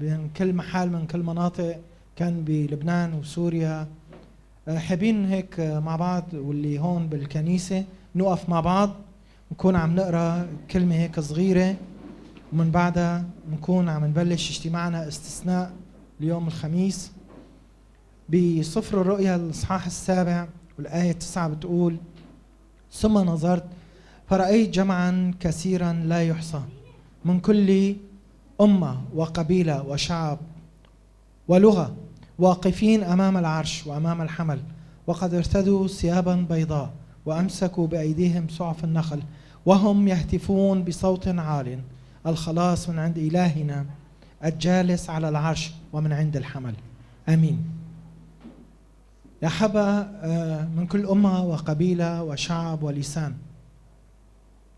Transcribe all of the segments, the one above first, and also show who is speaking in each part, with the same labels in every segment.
Speaker 1: من كل محل، من كل مناطق، كان بلبنان وسوريا. حابين هيك مع بعض واللي هون بالكنيسة نوقف مع بعض، نكون عم نقرأ كلمة هيك صغيرة، ومن بعدها نكون عم نبلش اجتماعنا استثناء اليوم الخميس. بسفر الرؤيا الإصحاح 7 والآية 9 بتقول: ثم نظرت فرأيت جمعا كثيرا لا يحصى من كل أمة وقبيلة وشعب ولغة، واقفين أمام العرش وأمام الحمل، وقد ارتدوا ثيابا بيضاء وأمسكوا بأيديهم سعف النخل، وهم يهتفون بصوت عال: الخلاص من عند إلهنا الجالس على العرش ومن عند الحمل. آمين. يا حبا، من كل أمة وقبيلة وشعب ولسان.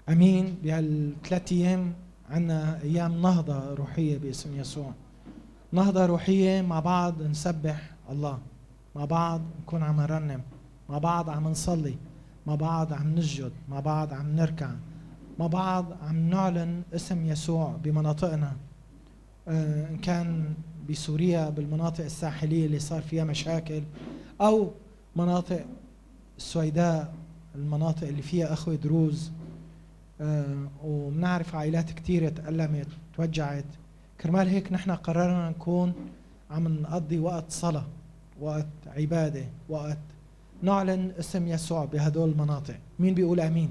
Speaker 1: أمين. بهالثلاث أيام عنا أيام نهضة روحية باسم يسوع، نهضة روحية مع بعض نسبح الله، مع بعض نكون عم نرنم، مع بعض عم نصلي، مع بعض عم نسجد، مع بعض عم نركع، مع بعض عم نعلن اسم يسوع بمناطقنا، إن كان بسوريا بالمناطق الساحلية اللي صار فيها مشاكل، أو مناطق السويداء، المناطق اللي فيها أخوة دروز، وبنعرف عائلات كتيرة تألمت توجعت. كرمال هيك نحن قررنا نكون عم نقضي وقت صلاة، وقت عبادة، وقت نعلن اسم يسوع بهدول المناطق. مين بيقول أمين؟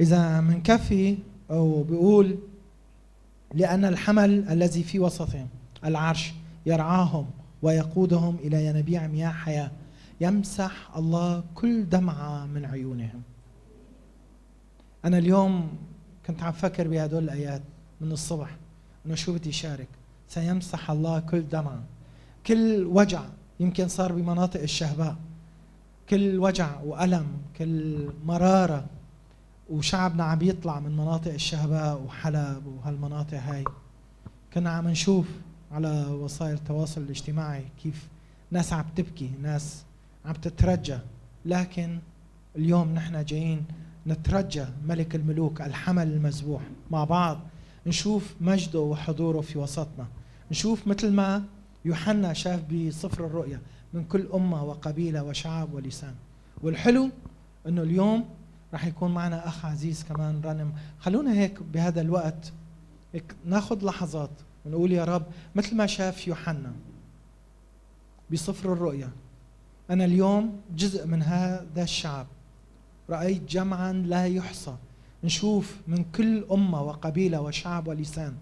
Speaker 1: إذا منكفي أو بيقول: لأن الحمل الذي في وسطهم العرش يرعاهم ويقودهم إلى ينابيع مياه حياة، يمسح الله كل دمعة من عيونهم. أنا اليوم كنت عم فكر بهدول الآيات من الصبح، إنه شو بدي شارك. سيمسح الله كل دمعة، كل وجع يمكن صار بمناطق الشهباء، كل وجع وألم، كل مرارة، وشعبنا عم يطلع من مناطق الشهباء وحلب وهالمناطق هاي. كنا عم نشوف على وسائل التواصل الاجتماعي كيف ناس عم تبكي، ناس عم تترجى، لكن اليوم نحن جايين نترجى ملك الملوك الحمل المذبوح مع بعض، نشوف مجده وحضوره في وسطنا، نشوف مثل ما يوحنا شاف بسفر الرؤيا من كل أمة وقبيلة وشعب ولسان. والحلو أنه اليوم رح يكون معنا أخ عزيز كمان رنم. خلونا هيك بهذا الوقت هيك ناخذ لحظات ونقول يا رب مثل ما شاف يوحنا بسفر الرؤيا، أنا اليوم جزء من هذا الشعب، رأيت جمعا لا يحصى، نشوف من كل أمة وقبيلة وشعب ولسان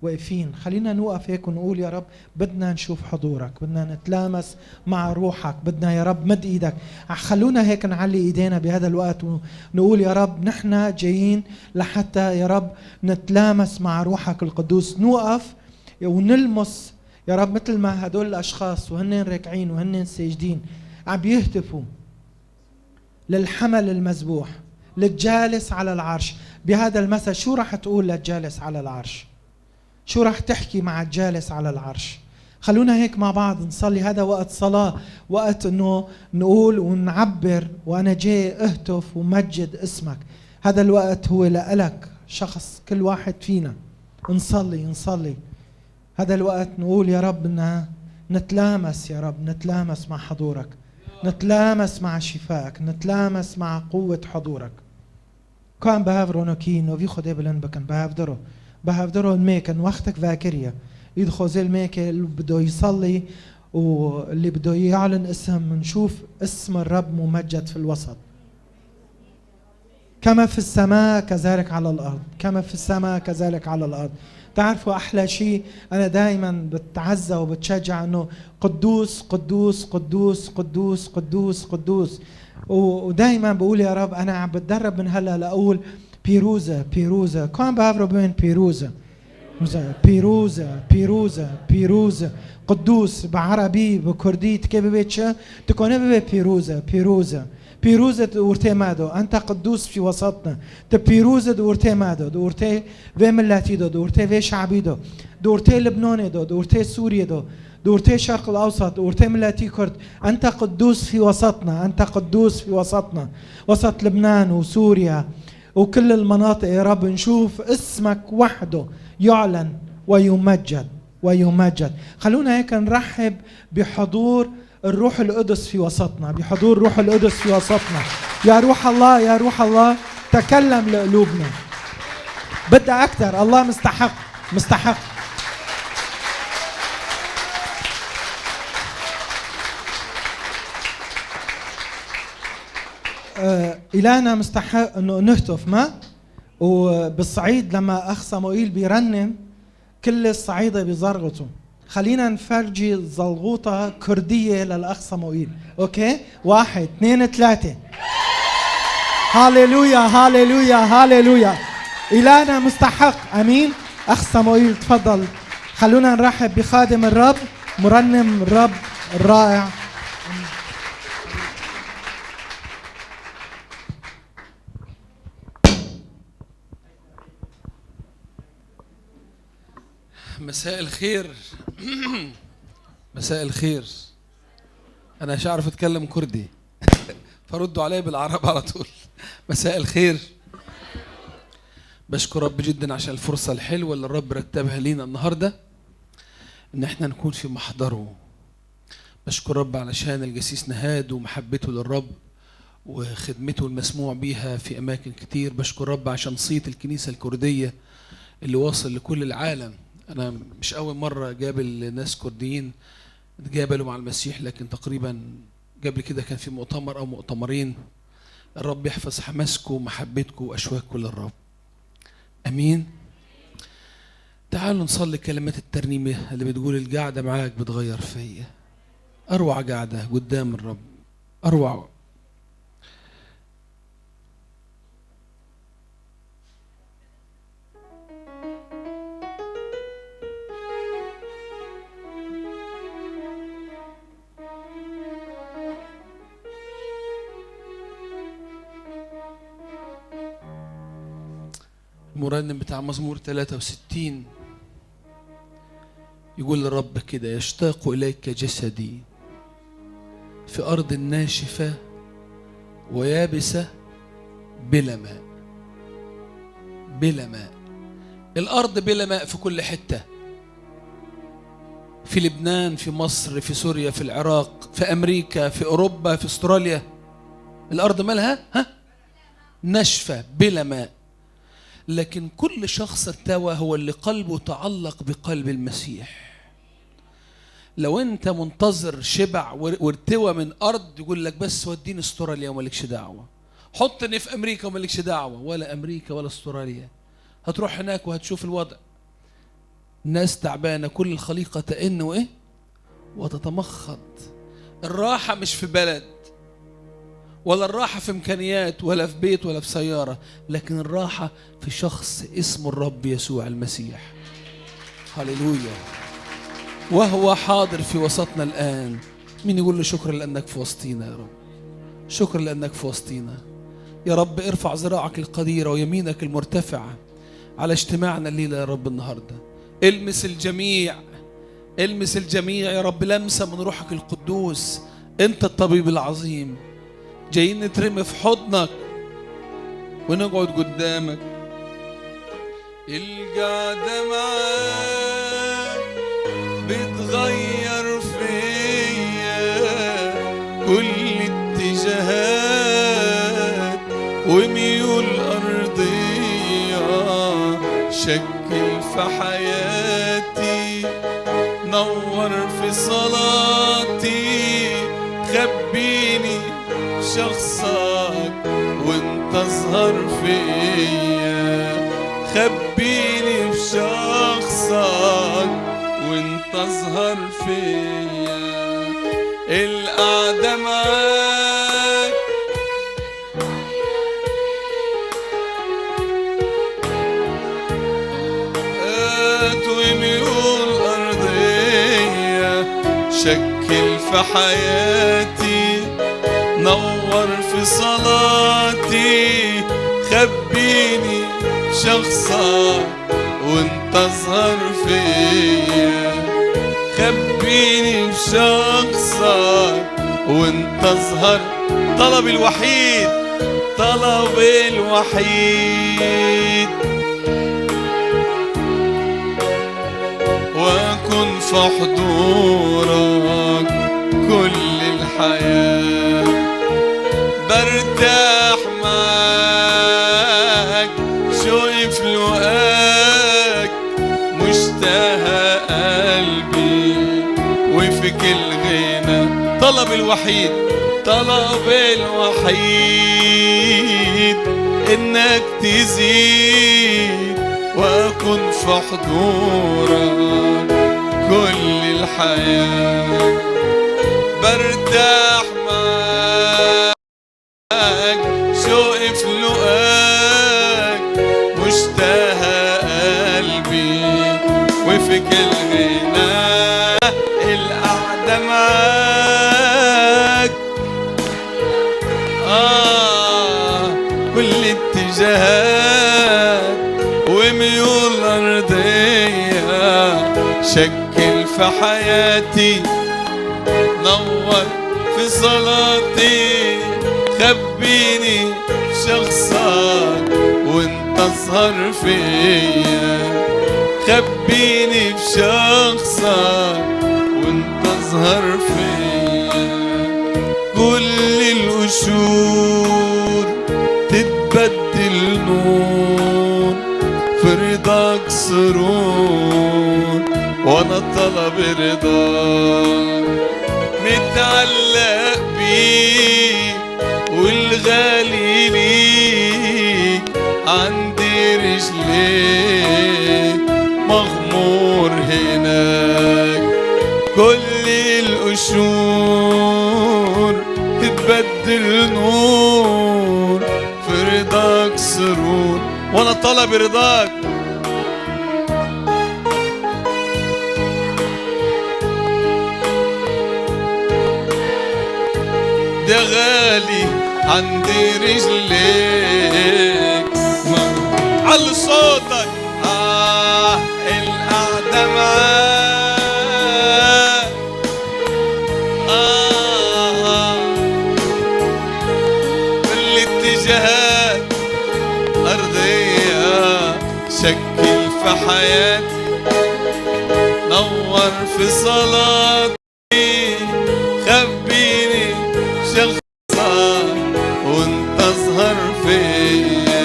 Speaker 1: واقفين. خلينا نوقف هيك ونقول يا رب بدنا نشوف حضورك، بدنا نتلامس مع روحك، بدنا يا رب مد ايدك. خلونا هيك نعلي ايدينا بهذا الوقت ونقول يا رب نحن جايين لحتى يا رب نتلامس مع روحك القدوس، نوقف ونلمس يا رب مثل ما هدول الاشخاص وهن راكعين وهن ساجدين عم بيهتفوا للحمل المذبوح، للجالس على العرش. بهذا المثل شو راح تقول للجالس على العرش؟ شو راح تحكي مع الجالس على العرش؟ خلونا هيك مع بعض نصلي. هذا وقت صلاة، وقت انه نقول ونعبر، وانا جاي اهتف ومجد اسمك. هذا الوقت هو لإلك شخص، كل واحد فينا نصلي نصلي. هذا الوقت نقول يا رب بدنا نتلامس، يا رب نتلامس مع حضورك، نتلامس مع شفائك، نتلامس مع قوة حضورك. كان بهافرونوكين وفي خدي بلن بكن بهافدرو بهافدرو الميكن وقتك فاكريا يد خوزي الميكة اللي بده يصلي واللي بده يعلن اسم، نشوف اسم الرب ممجد في الوسط، كما في السماء كذلك على الأرض، كما في السماء كذلك على الأرض. تعرفوا أحلى شيء أنا دائما بتعزى وبتشجع أنه قدوس قدوس قدوس قدوس قدوس قدوس، ودائما بقول يا رب أنا عم بتدرب من هلا لأقول بيروزة بيروزة، كان بعرف بين بيروزة بيروزة بيروزة بيروزة قدوس بعربي بكردي تكيف بيتشا تكون بيروزة بيروزة بيروزة دورتي مادو، أنت قدوس في وسطنا. تبيروزة دورتي مادو، دورتي في ملاتي دو، دورتي في شعبي دو، دورتي لبناني دو، دورتي سوريا دو، دورتي شرق الأوسط، دورتي ملاتي كرد. أنت قدوس في وسطنا، أنت قدوس في وسطنا، وسط لبنان وسوريا وكل المناطق يا رب. نشوف اسمك وحده يعلن ويمجد. ويمجد. خلونا هيك نرحب بحضور الروح القدس في وسطنا، بحضور روح القدس في وسطنا. يا روح الله، يا روح الله، تكلم لقلوبنا. بدها أكثر، الله مستحق، مستحق. إلهنا مستحق إنه نهتف. ما وبالصعيد لما أخ صموئيل بيرنم كل الصعيدة بيزرغطوا. خلينا نفرجي زلغوطة كردية للأخ صموئيل. okay؟ 1 2 3. هاليلويا هاليلويا هاليلويا. إلهنا مستحق. أمين. أخ صموئيل تفضل. خلونا نرحب بخادم الرب، مرنم الرب الرائع.
Speaker 2: مساء الخير. مساء الخير. أنا مش عارف أتكلم كردي فردوا علي بالعرب على طول. مساء الخير. بشكر رب جدا عشان الفرصة الحلوة اللي الرب رتبها لينا النهاردة إن احنا نكون في محضره. بشكر رب علشان الجسيس نهاد ومحبته للرب وخدمته المسموع بيها في أماكن كتير. بشكر رب عشان صيت الكنيسة الكردية اللي واصل لكل العالم. أنا مش أول مرة قابل ناس كرديين اتقابلوا مع المسيح، لكن تقريبا قبل كده كان في مؤتمر أو مؤتمرين. الرب يحفظ حماسكم ومحبتكم وأشواككم للرب. أمين. تعالوا نصلي كلمات الترنيمة اللي بتقول القعدة معاك بتغير فيا. أروع قعدة قدام الرب، أروع. المرنم بتاع مزمور 63 يقول للرب كده: يشتاق إليك جسدي في أرض ناشفة ويابسة بلا ماء. بلا ماء. الأرض بلا ماء في كل حتة، في لبنان، في مصر، في سوريا، في العراق، في أمريكا، في أوروبا، في أستراليا. الأرض مالها؟ ها؟ ناشفة بلا ماء. لكن كل شخص ارتوى هو اللي قلبه تعلق بقلب المسيح. لو انت منتظر شبع وارتوى من ارض، يقول لك بس وديني استراليا ومالكش دعوه، حطني في امريكا ومالكش دعوه، ولا امريكا ولا استراليا. هتروح هناك وهتشوف الوضع، الناس تعبانه، كل الخليقه تئن وايه وتتمخض. الراحه مش في بلد، ولا الراحة في إمكانيات، ولا في بيت، ولا في سيارة، لكن الراحة في شخص اسمه الرب يسوع المسيح. هللويا. وهو حاضر في وسطنا الآن. مين يقول له شكرا لأنك في وسطينا يا رب؟ شكرا لأنك في وسطينا يا رب. ارفع ذراعك القديرة ويمينك المرتفعة على اجتماعنا الليلة يا رب النهاردة. المس الجميع، المس الجميع يا رب، لمسة من روحك القدوس. أنت الطبيب العظيم. جايين نترمي في حضنك ونقعد قدامك. القعدة معاك بتغير فيا كل اتجاهات وميول أرضية، شكل في حياتي، نور في صلاتي، خبيني شخصك وانت اظهر فيا، خبيني في شخصك وانت اظهر فيا. القعدة معاك وميول أرضية، شكل في حياتي، نور في صلاتي، خبيني شخصك وانت اظهر فيا، خبيني في شخصك وانت اظهر. طلبي الوحيد، طلبي الوحيد، واكون
Speaker 3: في حضورك كل الحياة. برتاح معاك، شوقي في لقاك، مشتهى قلبي وفيك الغنى. طلب الوحيد، طلب الوحيد إنك تزيد وأكون في حضورك كل الحياة. برتاح معاك، شوقي في لقاك، مشتهى قلبي وفيك الغنى. القعدة معاك كل اتجاهات وميول أرضية، شكل في حياتي، نور في صلاتي، خبيني في شخصك وانت اظهر فيا، خبيني في شخصك وانت اظهر فيا. كل القشور تتبدل نور، في رضاك سرور، وانا طلب رضاك. متعلق بيك والغالي ليك، عندي رجليك مغمور هناك. كل القشور تتبدل نور، في رضاك سرور، وانا طلب رضاك. ده غالي عندي رجليك، علي صوتك. القعدة معاك، كل اتجاهات أرضية، شكل في حياتي، نور في صلاتي، خبيني شخصك وانت اظهر فيا،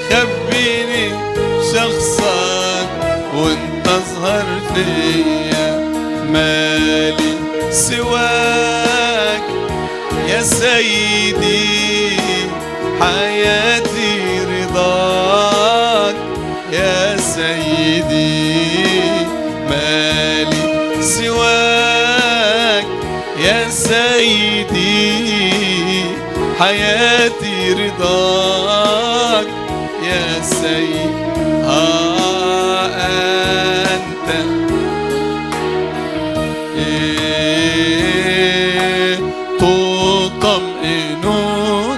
Speaker 3: خبيني شخصك وانت اظهر فيا. مالي سواك يا سيدي، حياتي رضاك يا سيدي. مالي سواك يا سيدي، حياتي رضاك يا سيدي. أنت إيه تطمئن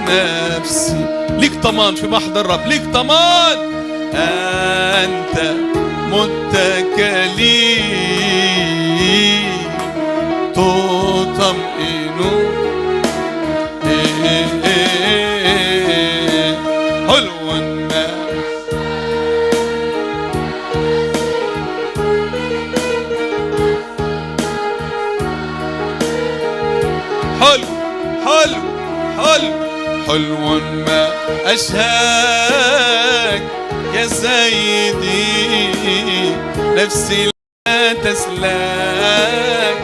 Speaker 3: نفسي. ليك طمان في محضر الرب، ليك طمان. أنت متكلي تطمئن. إيه حلو ما حلو حلو حلو حلو ما أشهاك يا سيدي، نفسي لا تسلاك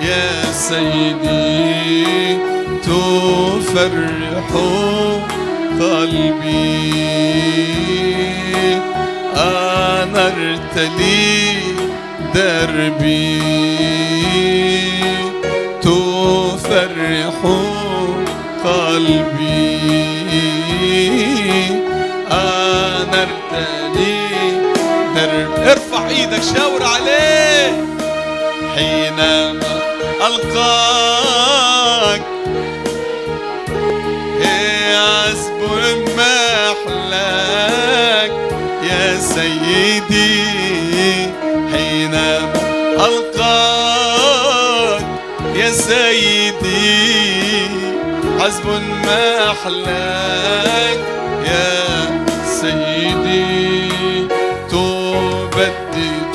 Speaker 3: يا سيدي. تفرح قلبي، أنرت لي دربي. تفرح قلبي، أنرت لي دربي. ارفع ايدك شاور عليه. حينما ألقاك عذب ما أحلاك يا سيدي. حينما ألقاك يا سيدي، عذب ما أحلاك يا سيدي. تبدد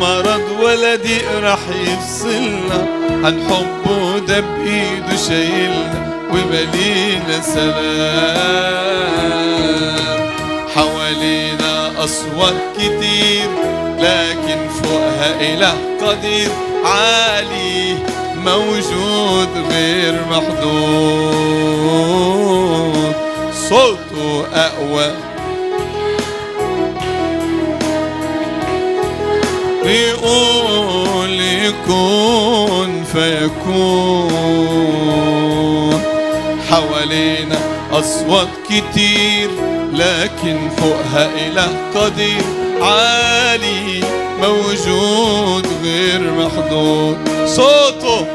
Speaker 3: مرض ولا ضيق راح يفصلنا عن حبه، ده بإيده شايلنا وملينا سلام. حوالينا أصوات كتير لكن فوقها إله قدير عالي موجود غير محدود، صوته أقوى بيقول يكون فيكون. حوالينا أصوات كتير لكن فوقها إله قدير عالي موجود غير محدود، صوته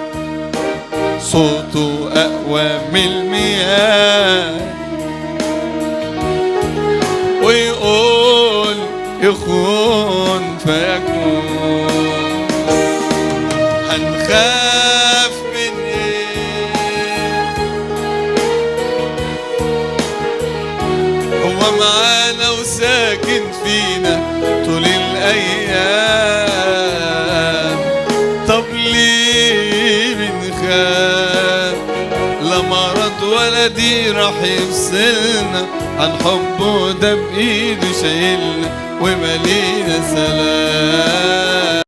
Speaker 3: أقوى من المياه ويقول يخون فيكون. هنخاف من إيه؟ هو معانا وساكن فينا طول الأيام، طب ليه بنخاف؟ لا مرض ولا ضيق راح يفصلنا عن حبه، ده بإيده شايلنا وملينا سلام.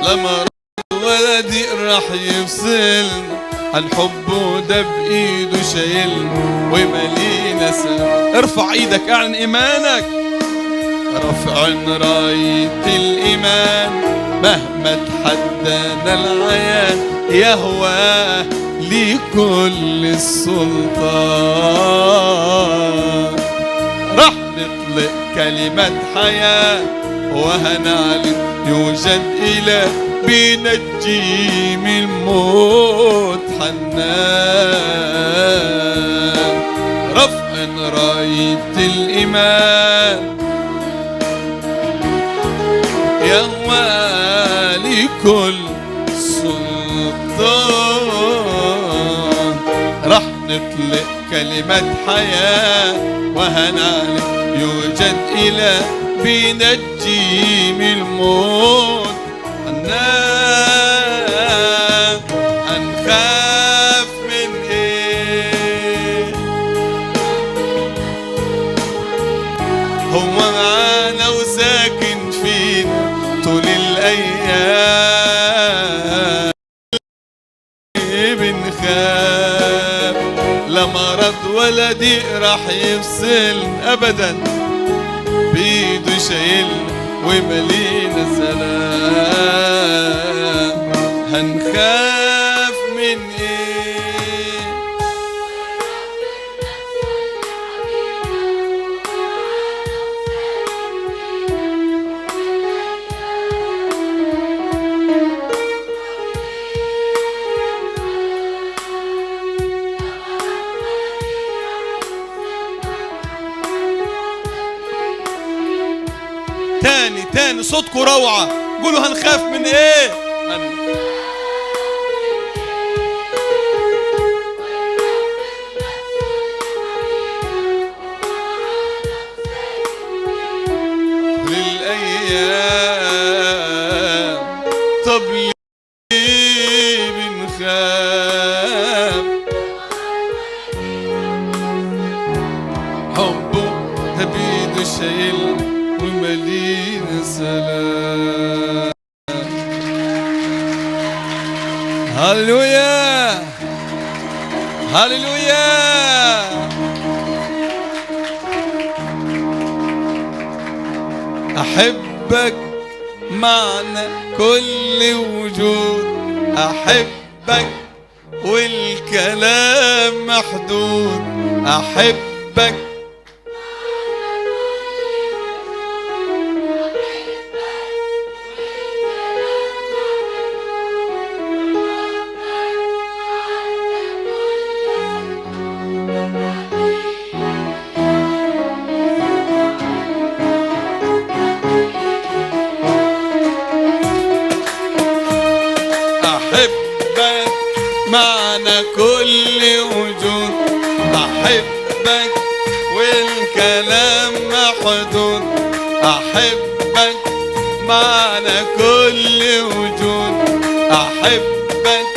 Speaker 3: لا مرض ولا ضيق راح يفصلنا عن حبه، ده بإيده شايلنا وملينا سلام. ارفع ايدك، اعلن ايمانك. رفع راية الايمان مهما تحدانا العيان، يهوى لكل السلطان. راح نطلق كلمة حياة وهنعلن يوجد إله بينجي من الموت حنان. رفع راية الإيمان يهوى لكل سلطان. راح نطلق كلمة حياة وهنعلن يوجد إله بينجي من الموت حنان. هنخاف من إيه؟ هو معانا وساكن فينا طول الأيام، بنخاف لا مرض ولا ضيق راح يفصلنا أبدا، بإيده شايلنا وملينا سلام. هنخاف من إيه؟ تاني تاني، صوتكم روعة، قولوا هنخاف من إيه؟ للأيام. طب ليه بنخاف؟ حبه ده بإيده شايلنا وملينا سلام. هللويا هللويا. أحبك معنى كل وجود، أحبك والكلام محدود، أحبك معنى كل وجود. أحبك والكلام محدود، أحبك معنى كل وجود، أحبك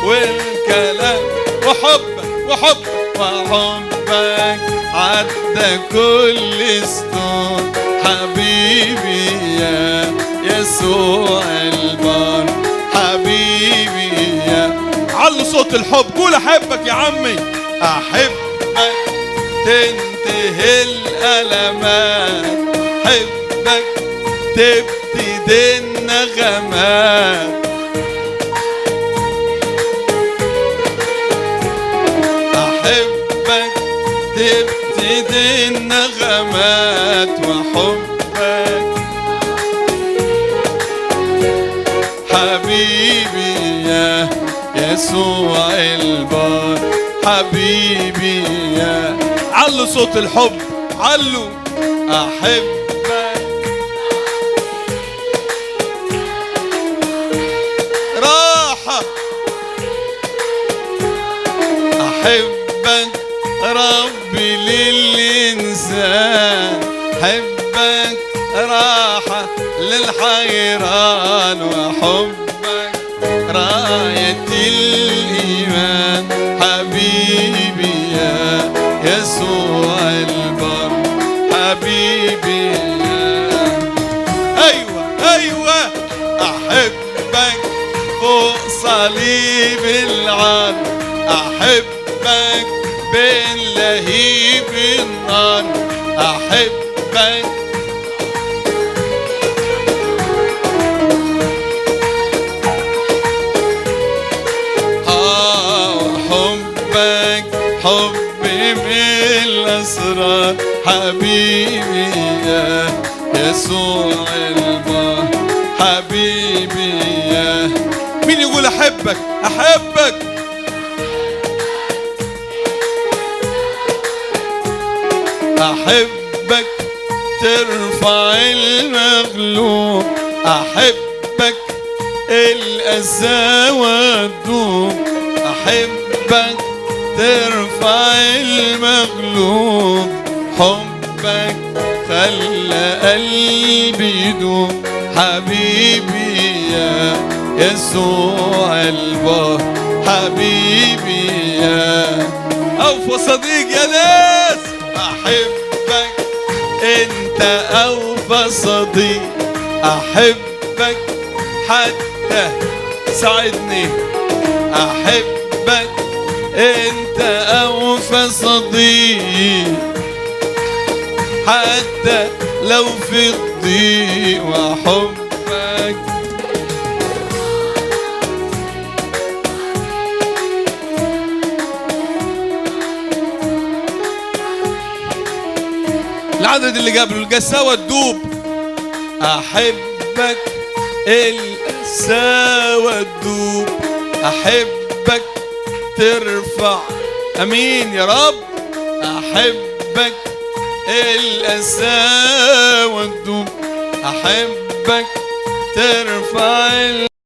Speaker 3: والكلام وحبك وحبك وحبك عدى كل سطور. حبيبي يا يسوع البار، حبيبي يا
Speaker 4: علوا صوت الحب، قول أحبك يا عمي.
Speaker 3: أحبك تنتهي الألمات، أحبك تبتدي النغمات، أحبك تبتدي النغمات، وحبك حبيبي يا يسوع البار، حبيبي يا.
Speaker 4: علوا صوت الحب، علوا.
Speaker 3: أحبك راحة، أحبك ربي للإنسان، أحبك راحة للحيران، وحبك راية الإيمان. حبيبي يا يسوع البر، حبيبي يا.
Speaker 4: أيوة أيوة.
Speaker 3: أحبك فوق صليب العار، أحبك بين لهيب النار، أحبك حبك حبي بالأسرار. حبيبي يا يسوع البار، حبيبي يا.
Speaker 4: مين يقول أحبك؟ أحبك.
Speaker 3: أحبك ترفع المغلوب، أحبك الأذى والدوب، أحبك ترفع المغلوب، حبك خلى قلبي يدوب. حبيبي يا يسوع البار، حبيبي يا
Speaker 4: أوفى صديق يا ناس.
Speaker 3: أحبك أنت أوفى صديق، أحبك حتى
Speaker 4: ساعدني،
Speaker 3: أحبك أنت أوفى صديق، حتى لو في الضيق، وحبك
Speaker 4: العدد اللي قبله القساوة تدوب.
Speaker 3: أحبك القساوة تدوب، أحبك ترفع،
Speaker 4: أمين يا رب.
Speaker 3: أحبك القساوة تدوب، أحبك ترفع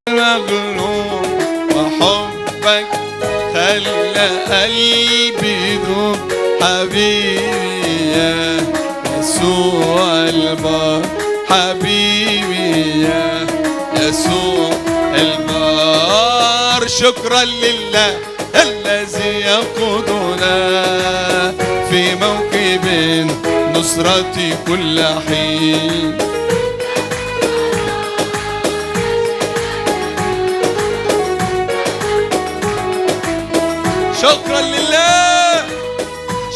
Speaker 3: المغلوب، وحبك خلى قلبي يدوب. حبيبي يا يسوع البار، حبيبي يا يسوع البار. شكرا لله الذي يقودنا في موكب النصرة كل حين.
Speaker 4: شكرا لله،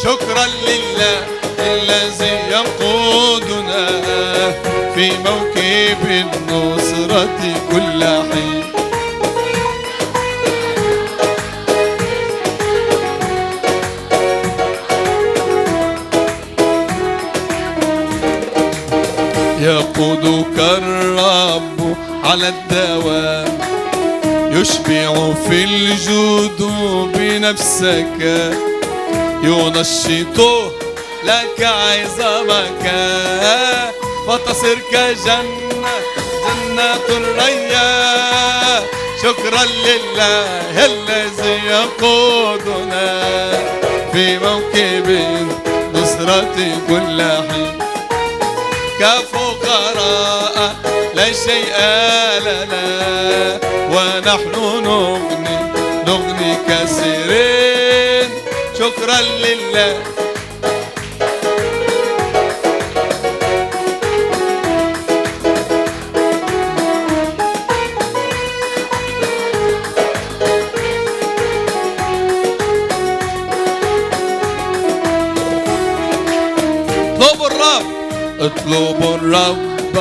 Speaker 3: شكرا لله الذي يقودنا في موكب النصرة كل حين. يقودك الرب على الدوام، يشبع في الجدوب نفسك، ينشط لك عظامك، فتصير كجنة، جنة الرياء. شكرا لله الذي يقودنا في موكب نصرة كل حين. كفقراء لا شيء لنا ونحن نغني كثيرين. شكرا لله. اطلبوا الرب، اطلبوا الرب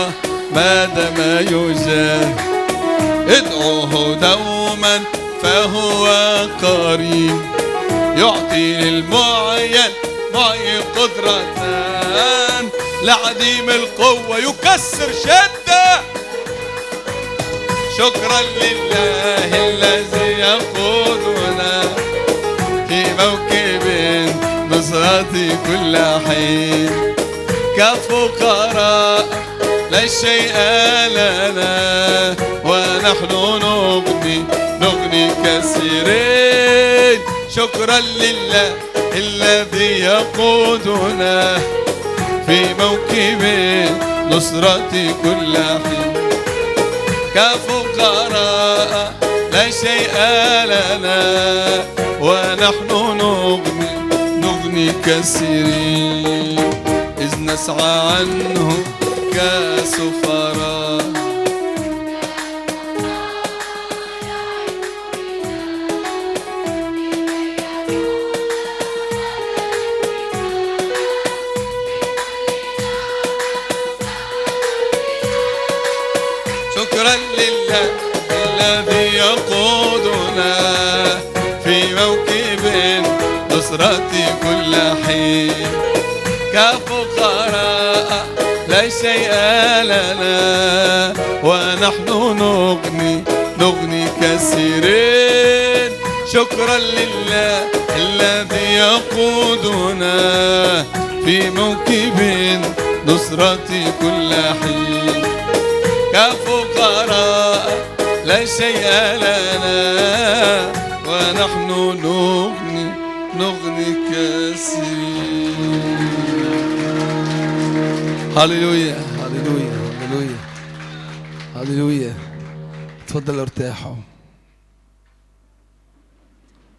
Speaker 3: ما دام يجاب، ادعوه دوما فهو قريب، يعطي للمعين معي قدرة، لعديم القوة يكسر شدة. شكرا لله الذي يقودنا في موكب نصرة كل حين. كفقراء لا شيء لنا ونحن نغني كثيرين. شكرا لله الذي يقودنا في موكب نصرة كل حين. كفقراء لا شيء لنا ونحن نغني كثيرين. إذ نسعى عنه كسفراء. شكرا لله الذي يقودنا في موكب نصرة كل حين. كفقراء لا شيء لنا ونحن نغني كثيرين. شكرا لله الذي يقودنا في موكب نصرة كل حين. كفقراء لا شيء لنا ونحن نغني كثيرين. هللويا، هللويا، هللويا، هللويا. تفضلوا ارتاحوا.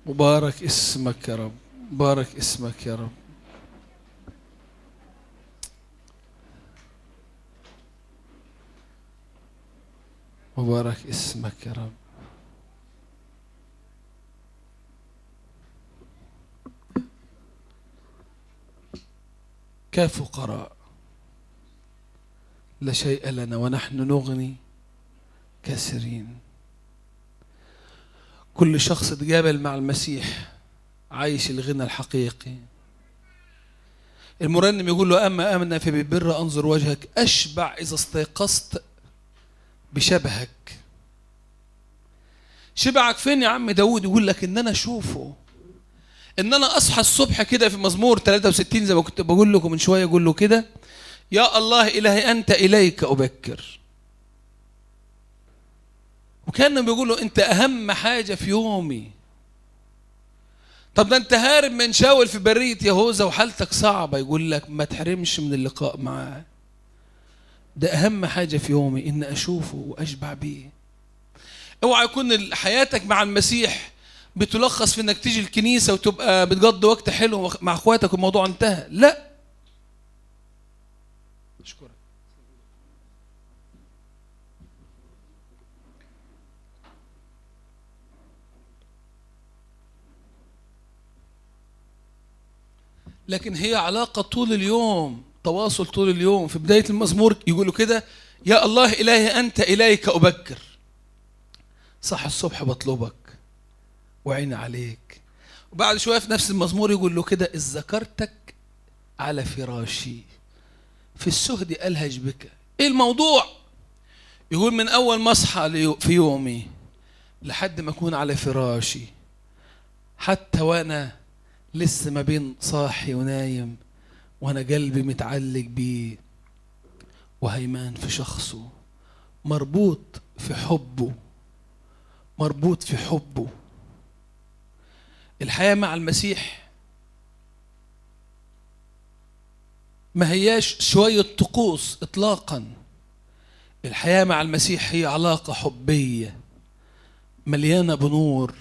Speaker 3: مبارك اسمك يا رب، مبارك اسمك يا رب. مبارك اسمك يا رب. كفقراء لا شيء لنا ونحن نغني كثيرين. كل شخص تقابل مع المسيح عايش الغنى الحقيقي. المرنم يقول له أما آمنا فبالبر أنظر وجهك، أشبع إذا استيقظت بشبهك. شبعك فين يا عم داود؟ يقول لك إن أنا أشوفه، إن أنا أصحى الصبح كده في مزمور 63 زي ما كنت بقول لكم من شوية، يقول له كده يا الله إلهي أنت إليك أبكر. وكان بيقول له أنت أهم حاجة في يومي. طب ده أنت هارب من شاول في برية يهوذا وحالتك صعبة، يقول لك ما تحرمش من اللقاء معاه، ده أهم حاجة في يومي إن أشوفه وأشبع بيه. اوعى يكون حياتك مع المسيح بتلخص في إنك تيجي الكنيسة وتبقى بتقضي وقت حلو مع أخواتك والموضوع انتهى. لا. أشكرك. لكن هي علاقة طول اليوم، تواصل طول اليوم. في بداية المزمور يقولوا كده يا الله إلهي أنت إليك أبكر. صح الصبح بطلبك وعيني عليك. وبعد شوية في نفس المزمور يقول له كده إذ ذكرتك على فراشي في السهد ألهج بك. إيه الموضوع؟ يقول من أول ما أصحى في يومي لحد ما أكون على فراشي، حتى وأنا لسه ما بين صاحي ونايم، وأنا قلبي متعلق بيه وهيمان في شخصه، مربوط في حبه،
Speaker 2: مربوط في حبه. الحياة مع المسيح ما هياش شوية طقوس إطلاقا. الحياة مع المسيح هي علاقة حبية مليانة بنور،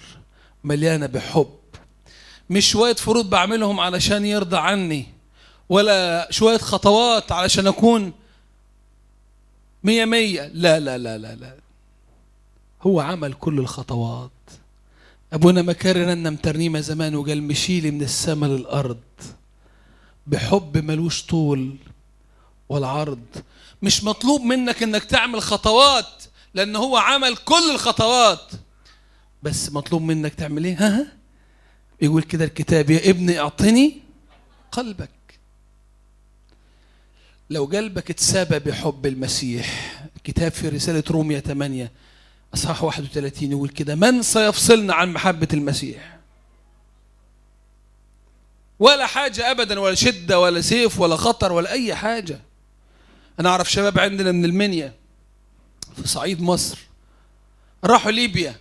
Speaker 2: مليانة بحب، مش شوية فروض بعملهم علشان يرضى عني، ولا شوية خطوات علشان أكون 100 100. لا لا لا لا لا، هو عمل كل الخطوات. أبونا مكاري رنم ترنيمة زمان وقال مشيلي من السماء للأرض بحب ملوش طول والعرض. مش مطلوب منك انك تعمل خطوات لأن هو عمل كل الخطوات، بس مطلوب منك تعمل ايه؟ ها؟ يقول كده الكتاب: يا ابني اعطني قلبك. لو قلبك اتسابى بحب المسيح، الكتاب في رسالة رومية 8 أصحاح 31 يقول كده: من سيفصلنا عن محبة المسيح؟ ولا حاجة أبدا، ولا شدة ولا سيف ولا خطر ولا أي حاجة. أنا أعرف شباب عندنا من المنيا في صعيد مصر راحوا ليبيا،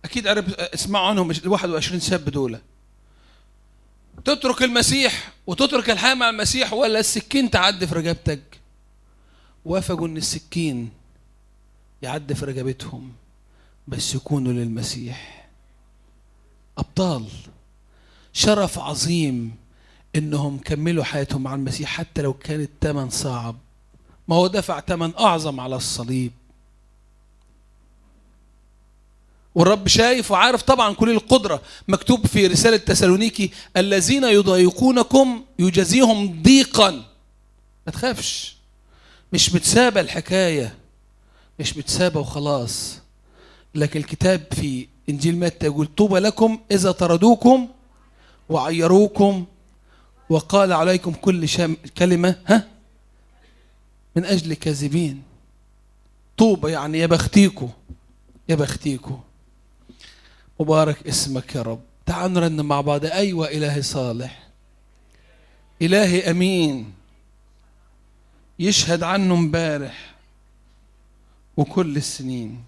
Speaker 2: أكيد عرف اسمعوا عنهم 21 شاب دول. تترك المسيح وتترك الحياة مع المسيح ولا السكين تعدي في رقبتك؟ وافقوا إن السكين يعدي في رقبتهم بس يكونوا للمسيح. أبطال، شرف عظيم إنهم كملوا حياتهم مع المسيح حتى لو كان الثمن صعب. ما هو دفع ثمن أعظم على الصليب، والرب شايف وعارف طبعا كل القدرة. مكتوب في رسالة تسالونيكي: الذين يضايقونكم يجازيهم ضيقا. ما تخافش، مش متسابة الحكاية، مش متسابة وخلاص. لكن الكتاب في إنجيل متى يقول: طوبى لكم إذا طردوكم وعيروكم وقال عليكم كل كلمة ها من أجل كاذبين. طوبى يعني يا بختيكو، يا بختيكو. مبارك اسمك يا رب. تعال نرنم مع بعض: أيوة إلهي صالح، إلهي أمين، يشهد عنه امبارح وكل السنين.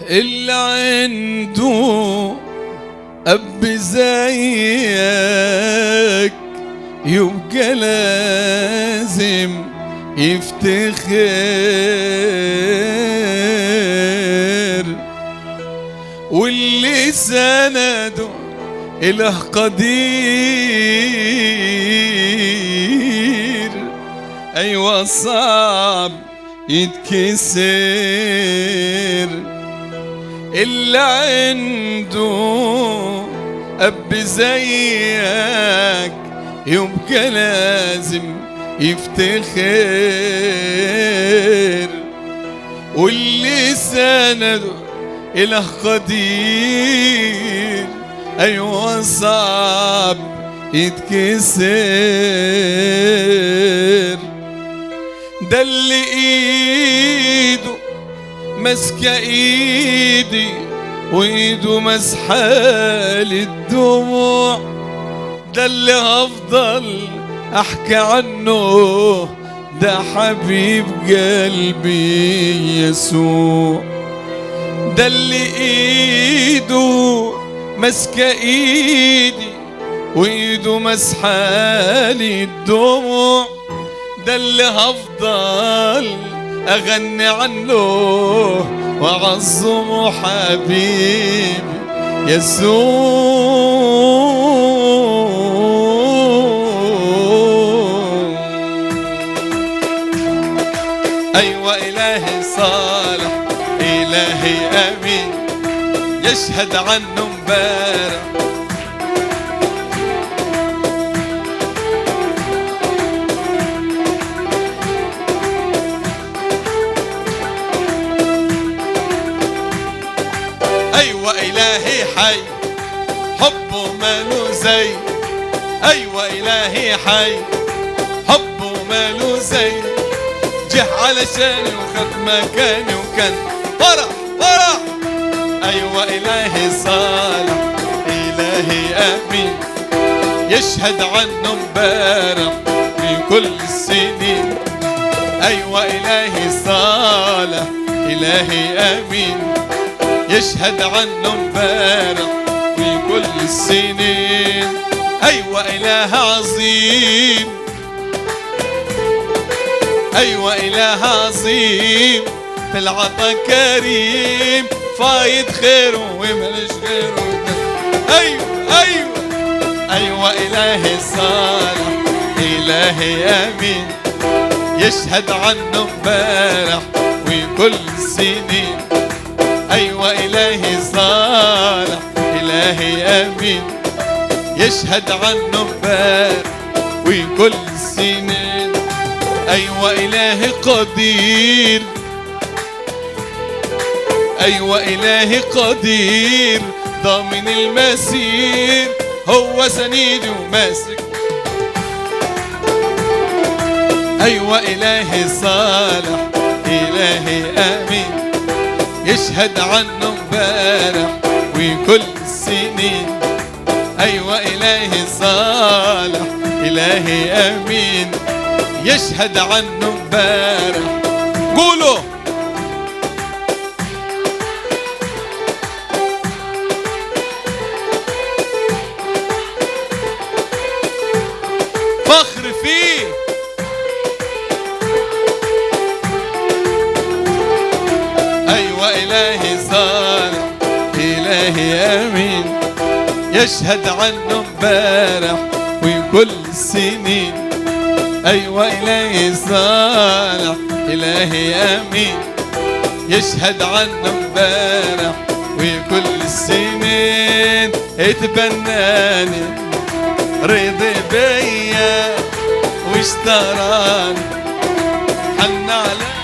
Speaker 4: اللي عنده أب زيك يبقى لازم يفتخر، واللي سنده إله قدير، أيوة صعب يتكسر. اللي عنده أب زيك يبقى لازم يفتخر، واللي سنده إله قدير، أيوة صعب يتكسر. ده اللي إيده ماسكة إيدي وإيده مسحة للدموع، ده اللي هفضل أحكي عنه، ده حبيب قلبي يسوع. ده اللي إيده ماسكة إيدي وإيده مسحة للدموع، ده اللي هفضل أغني عنه وأعظمه حبيبي يسوع. أيوة إلهي صالح، إلهي أمين، يشهد عنه امبارح. أيوة إلهي حي، حبه ماله زي. أيوة إلهي حي، حبه ماله زي. جه علشاني وخد مكاني وكان فرح فرح. أيوة إلهي صالح، إلهي أمين، يشهد عنه امبارح في كل السنين. أيوة إلهي صالح، إلهي أمين، يشهد عنه امبارح في كل السنين. أيوة إله عظيم، أيوة إله عظيم، في العطا كريم، فايض خيره وملش غيره. أيوة أيوة أيوة إلهي صالح، إلهي أمين، يشهد عنه امبارح وكل السنين. أيوة إلهي صالح، إلهي أمين، يشهد عنه امبارح وكل السنين. أيوة إلهي قدير، أيوة إلهي قدير، ضامن المسير، هو سندي وماسك. أيوة إلهي صالح، إلهي أمين، يشهد عنه امبارح وكل السنين. أيوة إلهي صالح، إلهي أمين، يشهد عنه امبارح. قولوا فخر فيه. أيوة إلهي صالح، إلهي أمين، يشهد عنه امبارح وكل السنين. أيوة إلهي صالح، إلهي أمين، يشهد عنه امبارح وكل السنين. اتبناني رضي بيا واشتراني، حن علي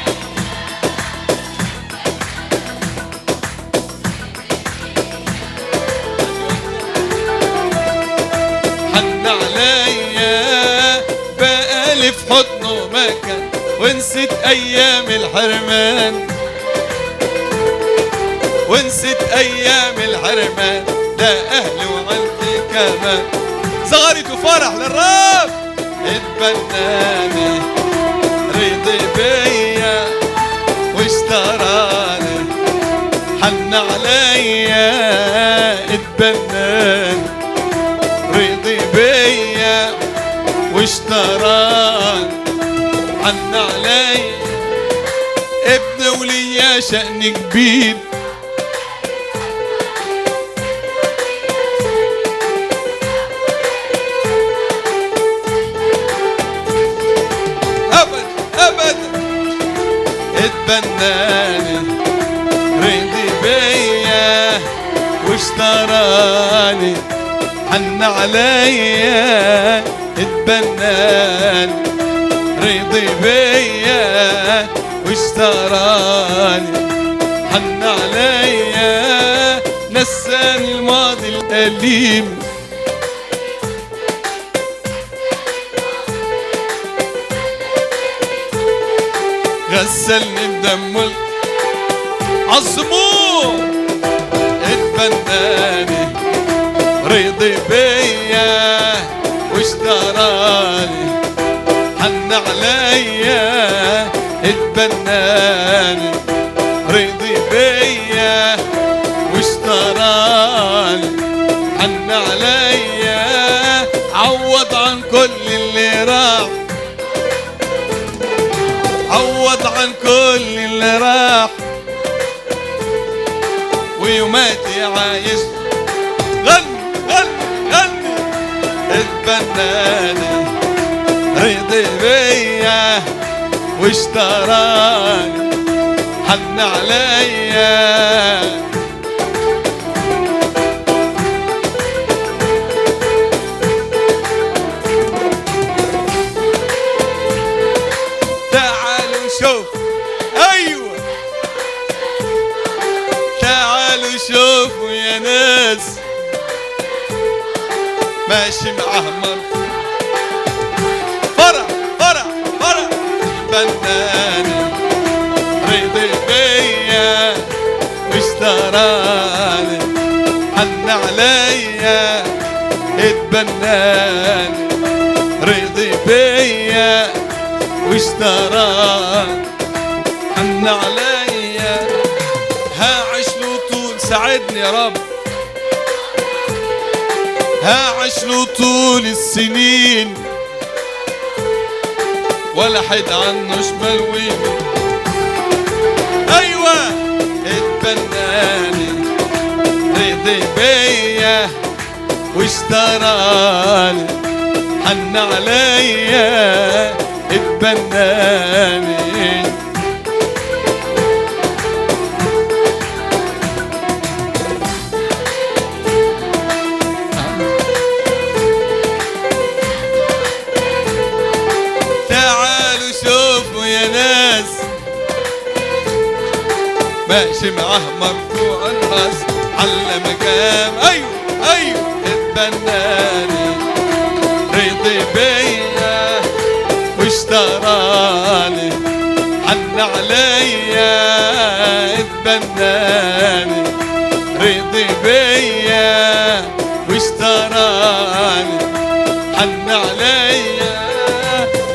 Speaker 4: حن عليا، بقالي في حضنه مكان، ونسيت أيام الحرمان، ونسيت أيام الحرمان، ده أهلي وعيلتي كمان. زغرت وفرح للرب. اتبناني رضي بيا واشتراني، حن عليا. اتبناني رضي بيا واشتراني، حن عليا. ابن وليا شأن كبير، أبد أبد. اتبناني رضي بيا واشتراني، حن عليا. اتبناني رضي بيا واشتراني، حن عليا، نساني الماضي الأليم. غسلني بدمه عظموه. اتبناني رضي بيا واشتراني، حن عليا. اتبناني رضي بيا واشتراني، حن عليا، عوض عن كل اللي راح، عوض عن كل اللي راح، ويوماتي عايش. غني غني غني. اتبناني رضي بيا واشتراني، حن عليا. تعالوا شوف، ايوه تعالوا شوفوا يا ناس، ماشي معاه فرح فرح فرح. بناني اشتراني، حن عليا اتبناني، رضي بيا واشتراني، حن عليا. هعيش له طول، ساعدني يا رب، هعيش له طول السنين، ولا حد عنه شمال ويمين. ايوه اتبناني، رضي بيا واشتراني، حن عليا اتبناني. تعالوا شوفوا يا ناس، ماشي معاه مرفوع الراس على مقام. ايوه ايوه اتبناني، رضي بيا واشتراني، حن عليا اتبناني، رضي بيا واشتراني، حن عليا.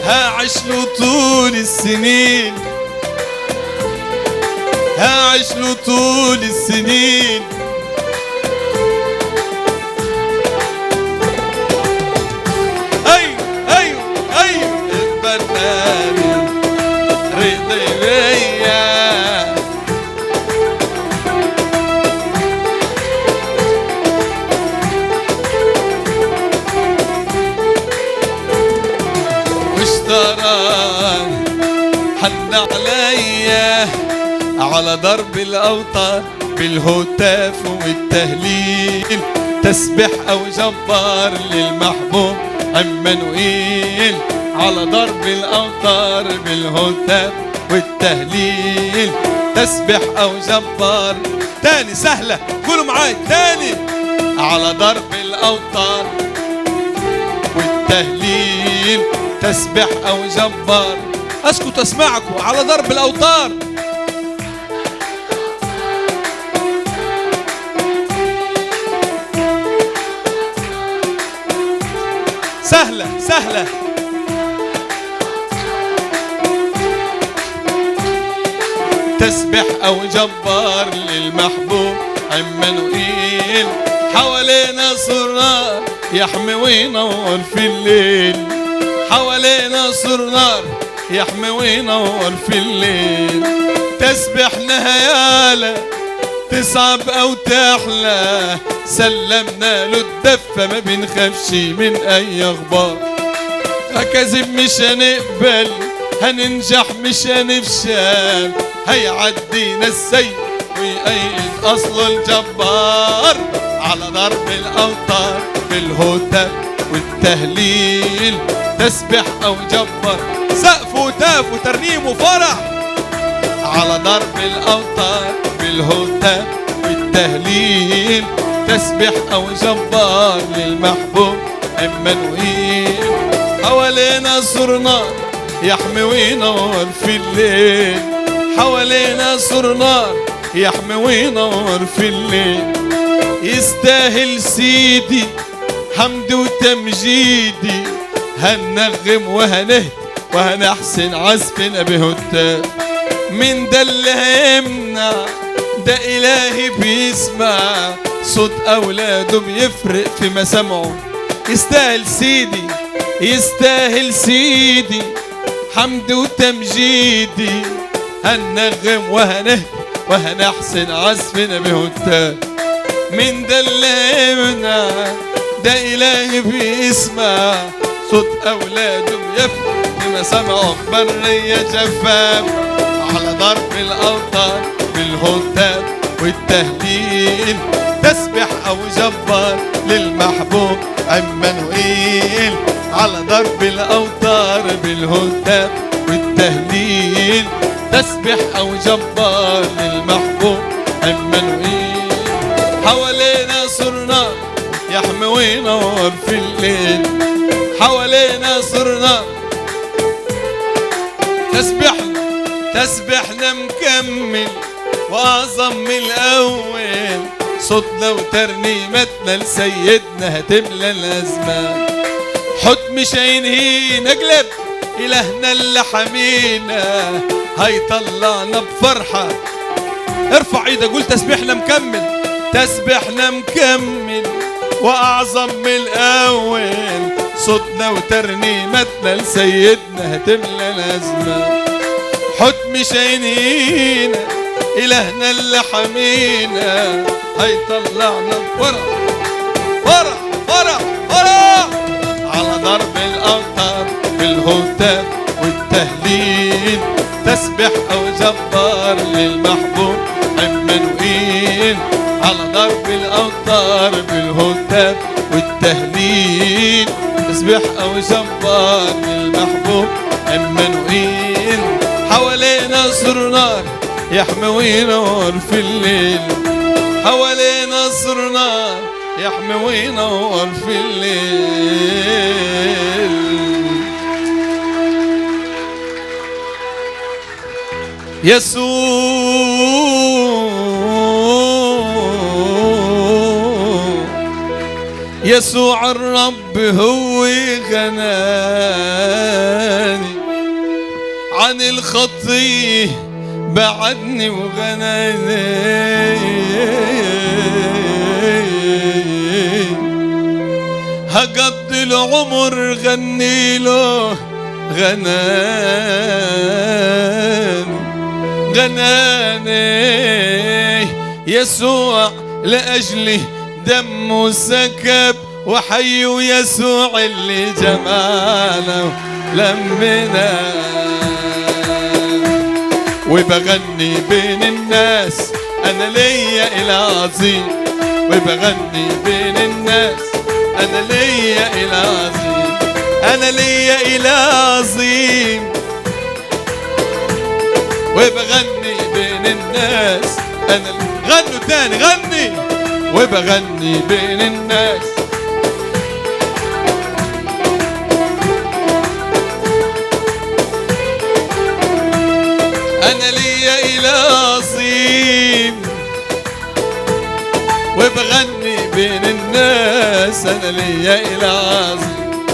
Speaker 4: هعيش له طول السنين، هعيش له طول السنين. ايوه ايوه ايوه اتبناني، رضي بيا. واشتراني، حن عليا، على ضرب الأوتار بالهتاف والتهليل، تسبح أو جبار للمحبوب عمانوئيل. على ضرب الأوتار بالهتاف والتهليل، تسبح أو جبار. تاني سهلة، قولوا معاي تاني. على ضرب الأوتار والتهليل، تسبح أو جبار. أسكت أسمعكم. على ضرب الأوتار. سهلة سهلة. تسبح أو جبار للمحبوب عمانوئيل. حوالينا سور يحمي وينور في الليل، حوالينا سور نار يحمي وينور في الليل. تسبحنا هيالا تصعب أو تحلى، سلمنا له الدفة ما بنخافش من أي أخبار. أكاذيب مش هنقبل، هننجح مش هنفشل، هيعدينا السيف ويأيد أصله الجبار. على ضرب الأوتار بالهتاف والتهليل، تسبح أو جبار. سقف وتاف وترنيم وفرح. على ضرب الأوتار بالهتاف والتهليل، تسبح أو جبار للمحبوب عمانوئيل. حوالينا سور نار يحمي وينور في الليل، حوالينا سور نار يحمي وينور في الليل. يستاهل سيدي حمد وتمجيدي، هنغم وهنهد وهنحسن عزفنا بهتاف. من ده اللي هيمنع؟ ده إلهي بيسمع صوت أولاده بيفرق في مسامعه. يستاهل سيدي، يستاهل سيدي حمد وتمجيدي، هنغم وهنهد وهنحسن عزفنا بهتاف. من ده اللي هيمنع؟ ده إلهي بيسمع صوت أولاده بيفرق في مسامعه. برية جفاف. على ضرب الأوتار بالهتاف والتهليل، تسبح أو جبار للمحبوب عمانوئيل. على ضرب الأوتار بالهتاف والتهليل، تسبح أو جبار للمحبوب عمانوئيل. حوالينا سور نار يحمي وينور في الليل، حوالينا سور نار. تسبحنا تسبحنا مكمل وأعظم من الأول، صوتنا وترنيمتنا لسيدنا هتملى الأزمان. حط مش هينهينا، اقلب إلهنا اللي حمينا هيطلعنا بفرحة. ارفع ايدك قول تسبيحنا مكمل، تسبيحنا مكمل وأعظم من الأول. صوتنا وترنيمتنا لسيدنا هتملى الأزمان. حط مش هينهينا، إلهنا اللي حمينا هيطلعنا بفرح فرح فرح فرح. على ضرب الأوتار بالهتاف والتهليل، تسبح أو جبار للمحبوب عمانوئيل. على ضرب الأوتار بالهتاف والتهليل، تسبح أو جبار للمحبوب عمانوئيل. حوالينا سر نار يحمي وينور في الليل، حوالينا سر نار يحمي وينور في الليل. يسوع يسوع الرب هو غناني، عن الخطيه بعدني وغناني. هقضي العمر غني له غناني غناني. يسوع لأجلي دمه سكب، وحي يسوع اللي جمعنا لمنا. وبغني بين الناس أنا ليا إله عظيم، وبغني بين الناس أنا ليا إله عظيم، أنا ليا إله عظيم. وبغني بين الناس أنا، غنوا تاني غني. وبغني بين الناس أنا ليا إله عظيم، وبغني بين الناس أنا ليا إله عظيم.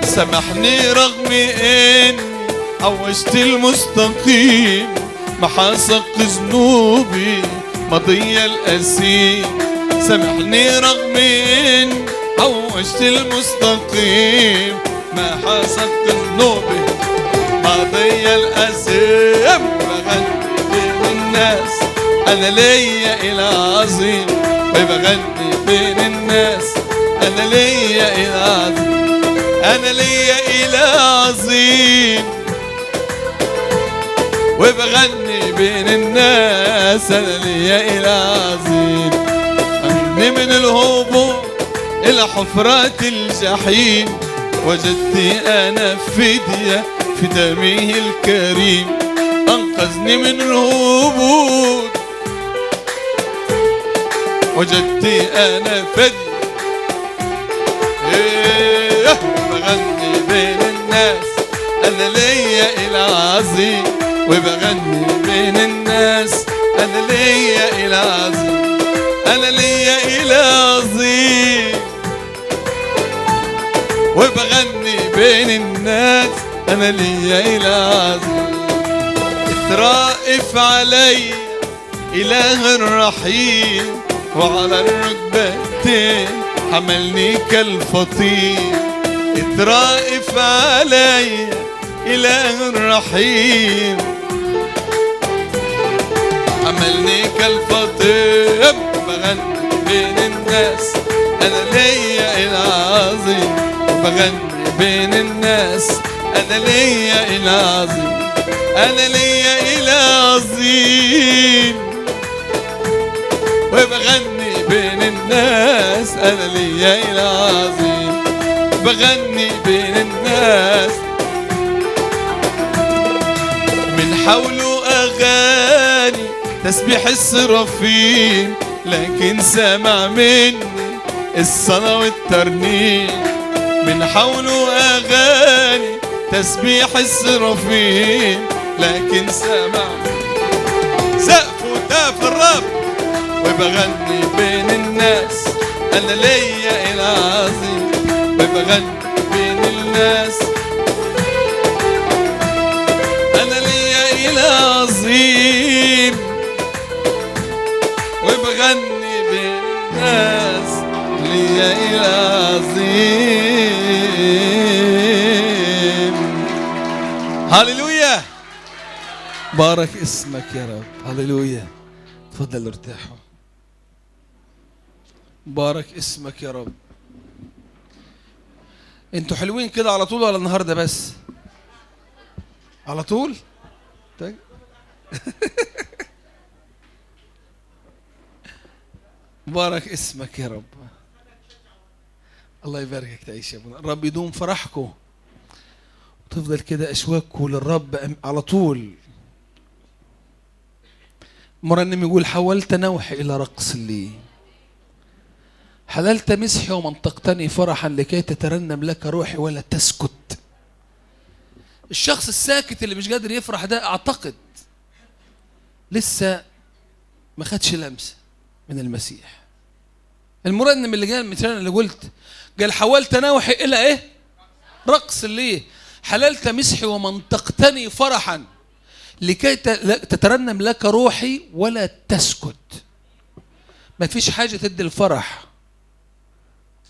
Speaker 4: سامحني رغم إني عوجت المستقيم، محاسق ذنوبي مضي الأسير. سامحني رغم إني عوجت المستقيم، محاسق ذنوبي مضي الأسير. بغني بين الناس أنا ليا إله عظيم، وبغني بين الناس أنا ليا إله عظيم، أنا ليا إله عظيم. وبغني بين الناس أنا ليا إله عظيم. أمني من الهبوط إلى حفرات الجحيم، وجدت أنا فدية في دمه الكريم. أنقذني من الهبوط، وجدت أنا فدية. إيه بغني بين الناس أنا ليا إله عظيم، وبغني بين الناس أنا ليا إله عظيم، أنا ليا إله عظيم. وبغني بين الناس أنا ليا إله عظيم. اترائف علي إله الرحيم، وعلى الركبتين حملني كالفطير. اترائف علي إله الرحيم، حملني كالفطير. بغني بين الناس أنا ليا إله عظيم، بغني بين الناس أنا ليا إله عظيم، أنا ليا إله عظيم. وبغني بين الناس أنا ليا إله عظيم، بغني بين الناس. من حوله أغاني تسبيح السرافين، لكن سمع مني الصلاة والترنيم. من حوله أغاني تسبيح السرافين، لكن سمع سقف وتاف الرب. وبغني بين الناس، أنا ليا إله عظيم وبغني بين الناس، أنا ليا إله عظيم وبغني بين الناس، ليا إله عظيم. هللويا،
Speaker 2: بارك اسمك يا رب. هللويا، تفضل ارتاحوا. بارك اسمك يا رب. انتوا حلوين كده على طول ولا النهارده بس؟ على طول؟ طيب. بارك اسمك يا رب. الله يباركك، تعيش يا ابونا. الرب يدوم فرحكم وتفضل كده اشواككم للرب على طول. مرنم يقول حولت نوحي الى رقص لي، حللت مسحي ومنطقتني فرحا لكي تترنم لك روحي ولا تسكت. الشخص الساكت اللي مش قادر يفرح ده اعتقد لسه ما خدش لمسه من المسيح. المرنم اللي قال مثلا اللي قلت قال حولت نوحي الى ايه؟ رقص ليه، حللت مسحي ومنطقتني فرحا لكي تترنم لك روحي ولا تسكت. ما فيش حاجة تدي الفرح،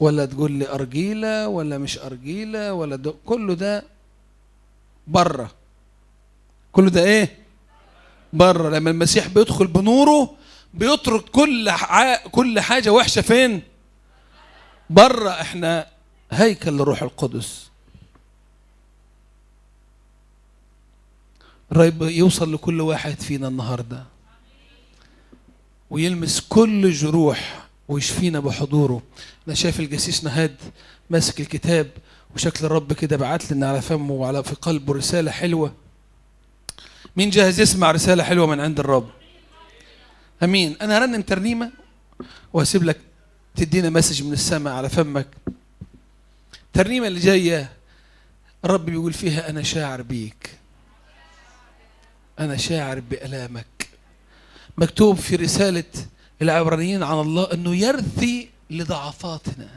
Speaker 2: ولا تقول لي أرجيلة ولا مش أرجيلة ولا دو، كله ده بره، كله ده إيه؟ بره. لما المسيح بيدخل بنوره بيترك كل حاجة وحشة فين؟ بره. إحنا هيكل للروح القدس. الرب يوصل لكل واحد فينا النهارده ويلمس كل جروح ويشفينا بحضوره. انا شايف الجسيس نهاد ماسك الكتاب وشكل الرب كده بعت لنا على فمه وعلى في قلبه رسالة حلوة. مين جاهز يسمع رسالة حلوة من عند الرب؟ امين. انا هرنم ترنيمة وهسيب لك تدينا مسج من السماء على فمك. الترنيمة اللي جاية الرب بيقول فيها انا شاعر بيك، أنا شاعر بألامك. مكتوب في رسالة العبرانيين عن الله أنه يرثي لضعفاتنا،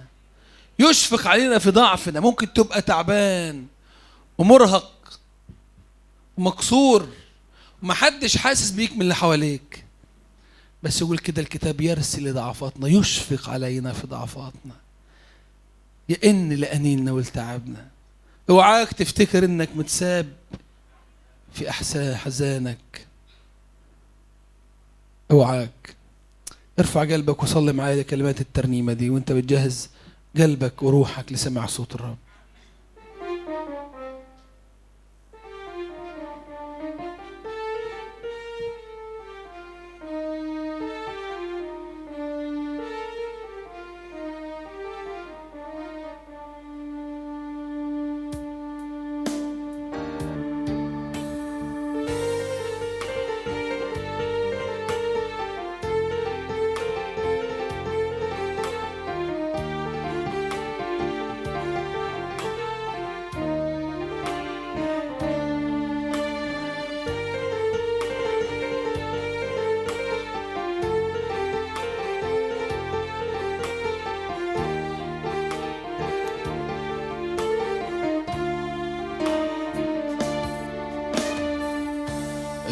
Speaker 2: يشفق علينا في ضعفنا. ممكن تبقى تعبان ومرهق ومكسور ومحدش حاسس بيك من اللي حواليك، بس يقول كده الكتاب يرثي لضعفاتنا، يشفق علينا في ضعفاتنا، يئن لأنيننا ولتعبنا. اوعاك تفتكر انك متساب في أحزانك، اوعاك. ارفع قلبك وصلي معايا كلمات الترنيمة دي وانت بتجهز قلبك وروحك لسماع صوت الرب.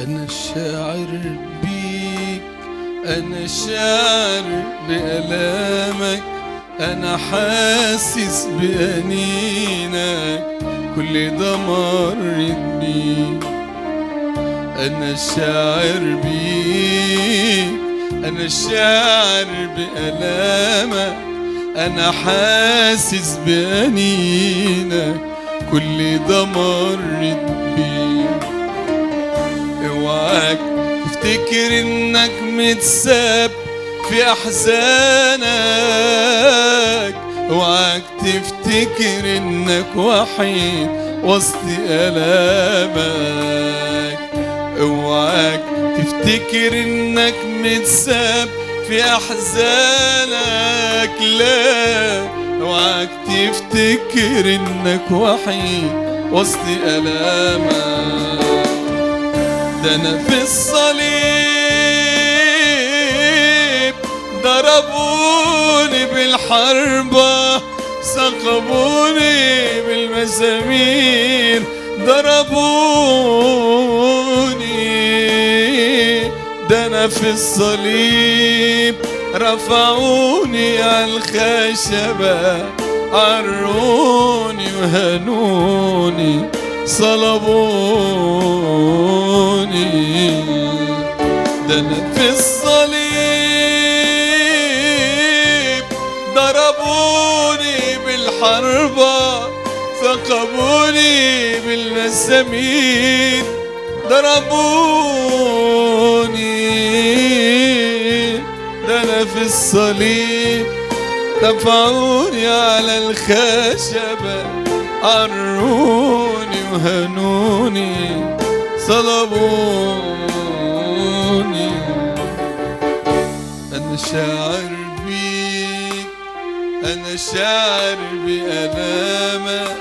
Speaker 4: أنا شاعر بيك، أنا شاعر بألامك، أنا حاسس بأنينك، كل ده مريت بيه. أنا شاعر بيك، أنا شاعر بألامك، أنا حاسس بأنينك، كل ده مريت بيه. اوعاك تفتكر انك متساب في احزانك، اوعاك تفتكر انك وحيد وسط الامك، اوعاك تفتكر انك متساب في احزانك، لا اوعاك تفتكر انك وحيد وسط الامك. ده أنا في الصليب ضربوني بالحربة، ثقبوني بالمسامير، ضربوني. ده أنا في الصليب رفعوني على الخشبة، عروني وهنوني صلبوني. ده أنا في الصليب ضربوني بالحربة، ثقبوني بالمسامير، ضربوني. ده أنا في الصليب رفعوني على الخشبة، عروني وهنوني صلبوني. أنا شاعر بيك، أنا شاعر بألامك،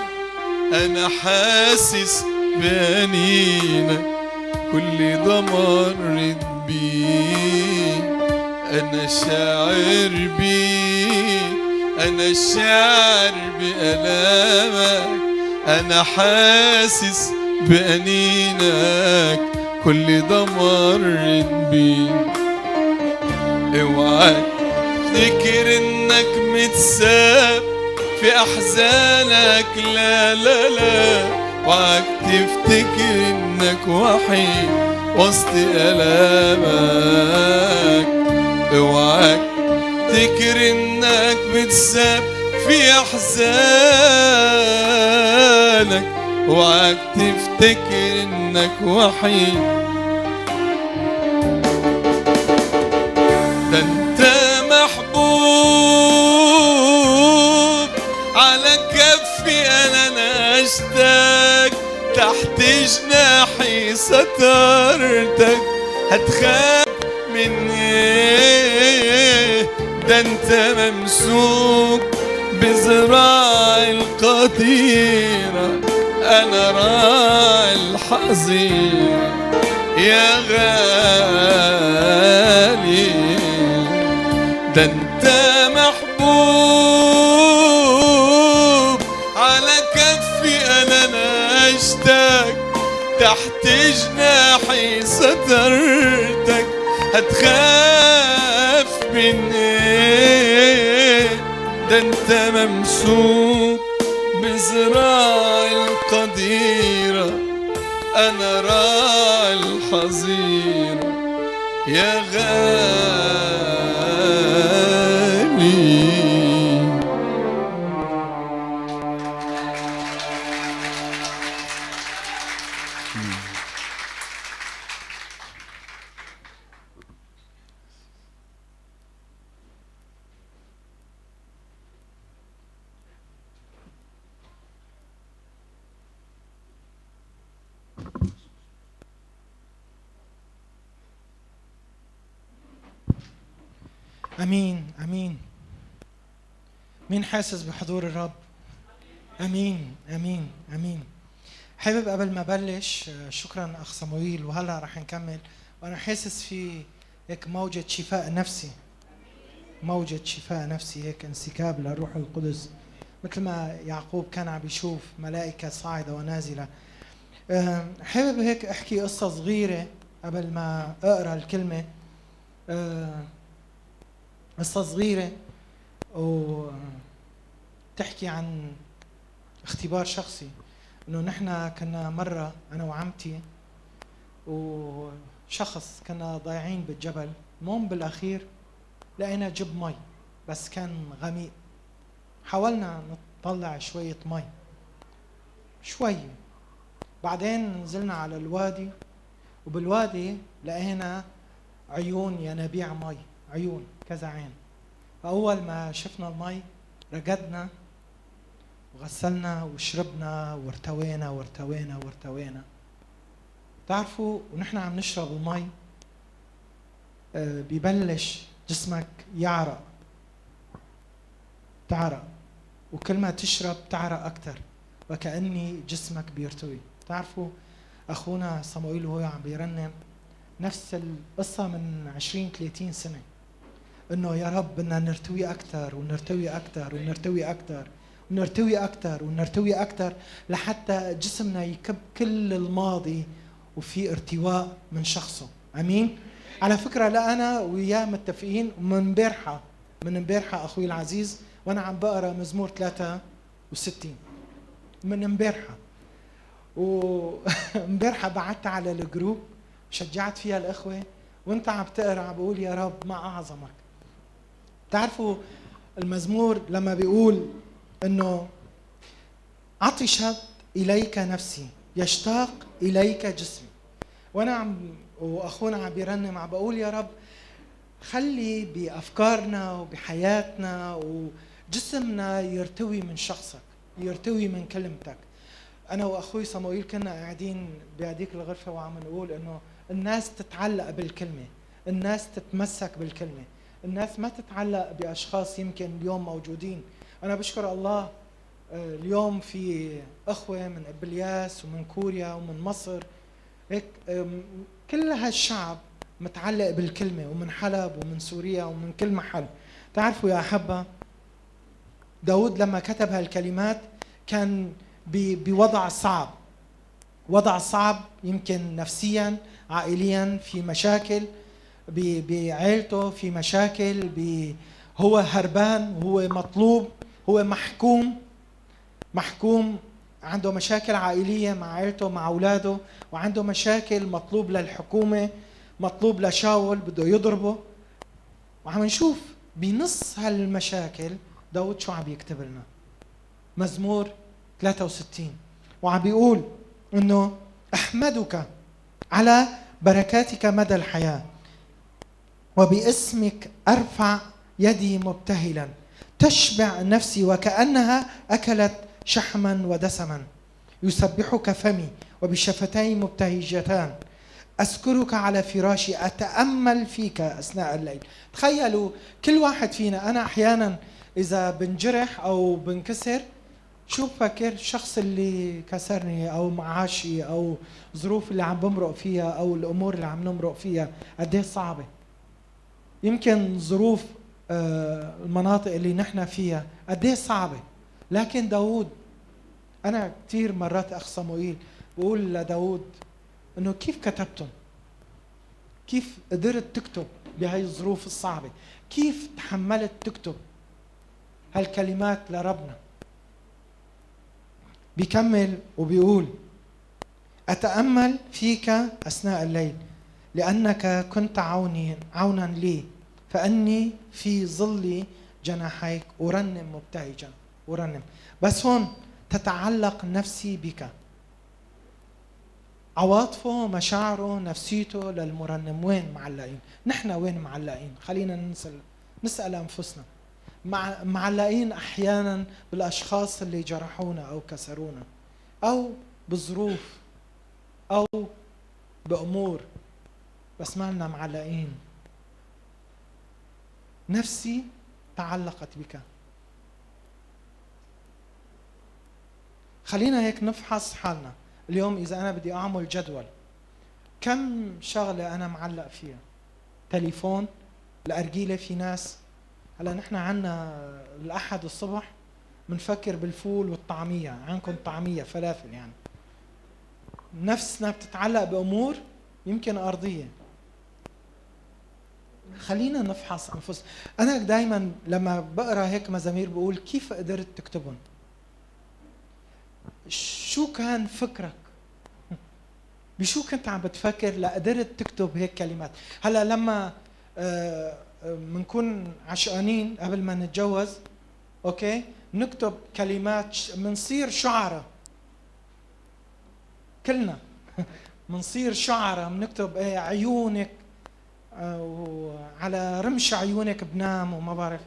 Speaker 4: أنا حاسس بأنينك، كل ده مرت بيك. أنا شاعر بيك، أنا شاعر بألامك، أنا حاسس بأنينك، كل ده مرت بيك. اوعى تفتكر انك متساب في احزانك، لا لا لا، اوعاك تفتكر انك وحيد وسط الامك. اوعاك تفتكر انك متساب في احزانك، اوعاك تفتكر انك وحيد. ده انت محبوب، على كفي انا نشتك، تحت جناحي سترتك، هتخاف من ايه؟ ده انت ممسوك بذراع القديرة، انا راعي الحظيرة يا غالي. ده انت محبوب، على كفي انا نشتك، تحت جناحي سترتك، هتخاف من ايه؟ ده انت ممسوك بذراع القديرة، انا راعي الحظيرة يا غالي.
Speaker 1: أمين أمين. مين حاسس بحضور الرب؟ أمين أمين أمين. حابب قبل ما أبلش، شكرا أخ صموئيل، وهلا رح نكمل. وأنا حاسس في هيك موجة شفاء نفسي، موجة شفاء نفسي، هيك انسكاب للروح القدس، مثل ما يعقوب كان عم بيشوف ملائكة صاعدة ونازلة. حابب هيك أحكي قصة صغيرة قبل ما أقرأ الكلمة. قصة صغيرة وتحكي عن اختبار شخصي، إنه نحن كنا مرة أنا وعمتي وشخص كنا ضايعين بالجبل. المهم بالأخير لقينا جب مي، بس كان غميق. حاولنا نطلع شوية مي شوي، بعدين نزلنا على الوادي، وبالوادي لقينا عيون ينابيع مي، عيون كذا عين. فأول ما شفنا المي رقدنا وغسلنا وشربنا وارتوينا وارتوينا وارتوينا. تعرفوا ونحن عم نشرب المي، ببلش جسمك يعرق، تعرق، وكل ما تشرب تعرق أكثر، وكأني جسمك بيرتوي. تعرفوا أخونا صموئيل وهو عم بيرنم نفس القصة من 20-30 سنة. انه يا رب بدنا نرتوي اكثر ونرتوي اكثر ونرتوي اكثر ونرتوي اكثر ونرتوي اكثر لحتى جسمنا يكب كل الماضي وفي ارتواء من شخصه. امين. على فكرة لا انا وياه متفقين من امبارحه، من امبارحه اخوي العزيز وانا عم بقرا مزمور 63 من امبارحه، وامبارحه بعثت على ال group شجعت فيها الاخوة، وانت عم تقرا عم بقول يا رب ما اعظمك. بتعرفوا المزمور لما بيقول انه عطشت اليك نفسي يشتاق اليك جسمي، وانا عم واخونا عم بيرنم عم بقول يا رب خلي بافكارنا وبحياتنا وجسمنا يرتوي من شخصك، يرتوي من كلمتك. انا واخوي صموئيل كنا قاعدين بهديك الغرفة وعم نقول انه الناس تتعلق بالكلمة، الناس تتمسك بالكلمة، الناس ما تتعلق باشخاص يمكن اليوم موجودين. انا بشكر الله اليوم في اخوه من ابلياس ومن كوريا ومن مصر، هيك كل هالشعب متعلق بالكلمة، ومن حلب ومن سوريا ومن كل محل. تعرفوا يا احبه، داود لما كتب هالكلمات كان بوضع صعب، وضع صعب يمكن نفسيا، عائليا، في مشاكل بعائلته، في مشاكل هو هربان، هو مطلوب، هو محكوم، محكوم، عنده مشاكل عائلية مع عائلته مع أولاده، وعنده مشاكل مطلوب للحكومة، مطلوب لشاول بده يضربه. وعم نشوف بنص هالمشاكل داود شو عم يكتب لنا مزمور 63، وعم بيقول انه احمدك على بركاتك مدى الحياة، وباسمك ارفع يدي مبتهلا، تشبع نفسي وكأنها اكلت شحما ودسما، يسبحك فمي وبشفتي مبتهجتان، اذكرك على فراشي، اتامل فيك اثناء الليل. تخيلوا كل واحد فينا، انا احيانا اذا بنجرح او بنكسر شو بفكر؟ الشخص اللي كسرني او معاشي او ظروف اللي عم بمرق فيها او الامور اللي عم نمرق فيها قد ايه صعبة. يمكن ظروف المناطق اللي نحن فيها قد ايه صعبة. لكن داود، انا كثير مرات اخ صموئيل بقول لداود انه كيف كتبتم؟ كيف قدرت تكتب بهاي الظروف الصعبة؟ كيف تحملت تكتب هالكلمات لربنا؟ بيكمل وبيقول أتأمل فيك أثناء الليل لأنك كنت عونا لي، فأني في ظل جناحيك أرنم مبتهجا. أرنم، بس هون تتعلق نفسي بك. عواطفه، مشاعره، نفسيته للمرنم وين معلقين؟ نحن وين معلقين؟ خلينا نسأل أنفسنا. معلقين أحيانا بالأشخاص اللي جرحونا أو كسرونا، أو بظروف، أو بأمور، بس ما لنا معلقين. نفسي تعلقت بك. خلينا هيك نفحص حالنا اليوم. إذا أنا بدي أعمل جدول، كم شغلة أنا معلق فيها؟ تليفون، الأرجيلة. في ناس هلا نحن عنا الأحد الصبح بنفكر بالفول والطعمية، عندكم طعمية فلافل يعني. نفسنا بتتعلق بأمور يمكن أرضية. خلينا نفحص أنفسنا. أنا دايما لما بقرأ هيك مزامير بقول كيف قدرت تكتبهم؟ شو كان فكرك؟ بشو كنت عم بتفكر لقدرت تكتب هيك كلمات؟ هلا لما منكون عشقانين قبل ما نتجوز، okay، نكتب كلمات، منصير شعراء كلنا منصير شعراء، بنكتب ايه عيونك، وعلى رمش عيونك بنام وما بعرف،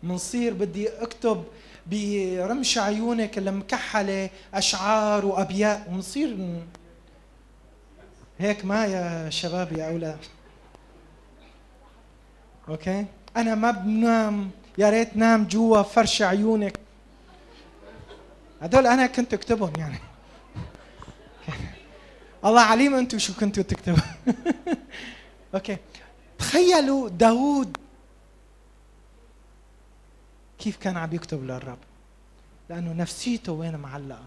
Speaker 1: منصير بدي اكتب برمش عيونك المكحله اشعار وابيات، ومنصير هيك. ما يا شباب يا اولاد، okay، انا ما بنام، يا ريت نام جوا فرش عيونك. هدول انا كنت اكتبهم يعني. الله عليم انتم شو كنتوا تكتبوا. okay، تخيلوا داوود كيف كان عم يكتب للرب، لأنه نفسيته وين معلقة،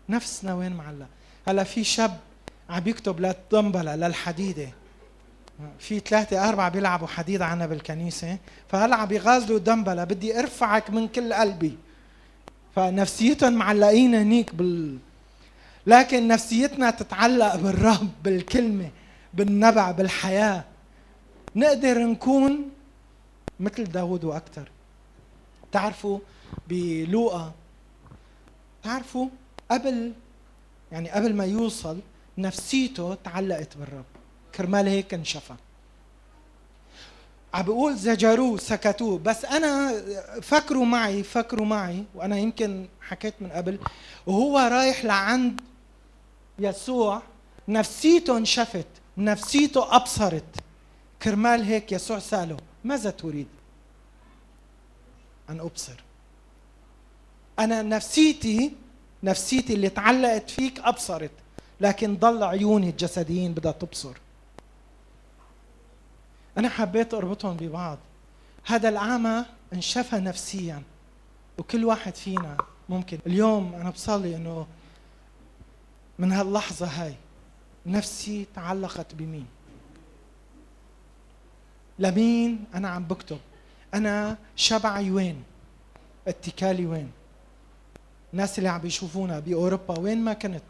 Speaker 1: نفسنا وين معلقة. هلا في شاب عم يكتب للطنبلة للحديدة، في 3 4 بيلعبوا حديد عنا بالكنيسة، فهلا عم بيغازلوا دنبلة، بدي ارفعك من كل قلبي. فنفسيتهم معلقين هنيك لكن نفسيتنا تتعلق بالرب، بالكلمة، بالنبع، بالحياة. نقدر نكون مثل داود وأكثر. تعرفوا بلوقا، تعرفوا قبل، يعني قبل ما يوصل نفسيته تعلقت بالرب، كرمال هيك انشفى. عم بقول زجروه سكتوه، بس أنا فكروا معي، فكروا معي، وأنا يمكن حكيت من قبل، وهو رايح لعند يسوع نفسيته انشفت، نفسيته أبصرت. كرمال هيك يسوع سأله ماذا تريد؟ أن أبصر. أنا نفسيتي اللي تعلقت فيك أبصرت، لكن ضل عيوني الجسديين بدها تبصر. أنا حبيت أربطهم ببعض. هذا الأعمى انشفى نفسيا، وكل واحد فينا ممكن اليوم أنا بصلي أنه من هاللحظة هاي نفسي تعلقت بمين؟ لمين أنا عم بكتب؟ أنا شبعي وين؟ اتكالي وين؟ الناس اللي عم بيشوفونا بأوروبا وين ما كنت،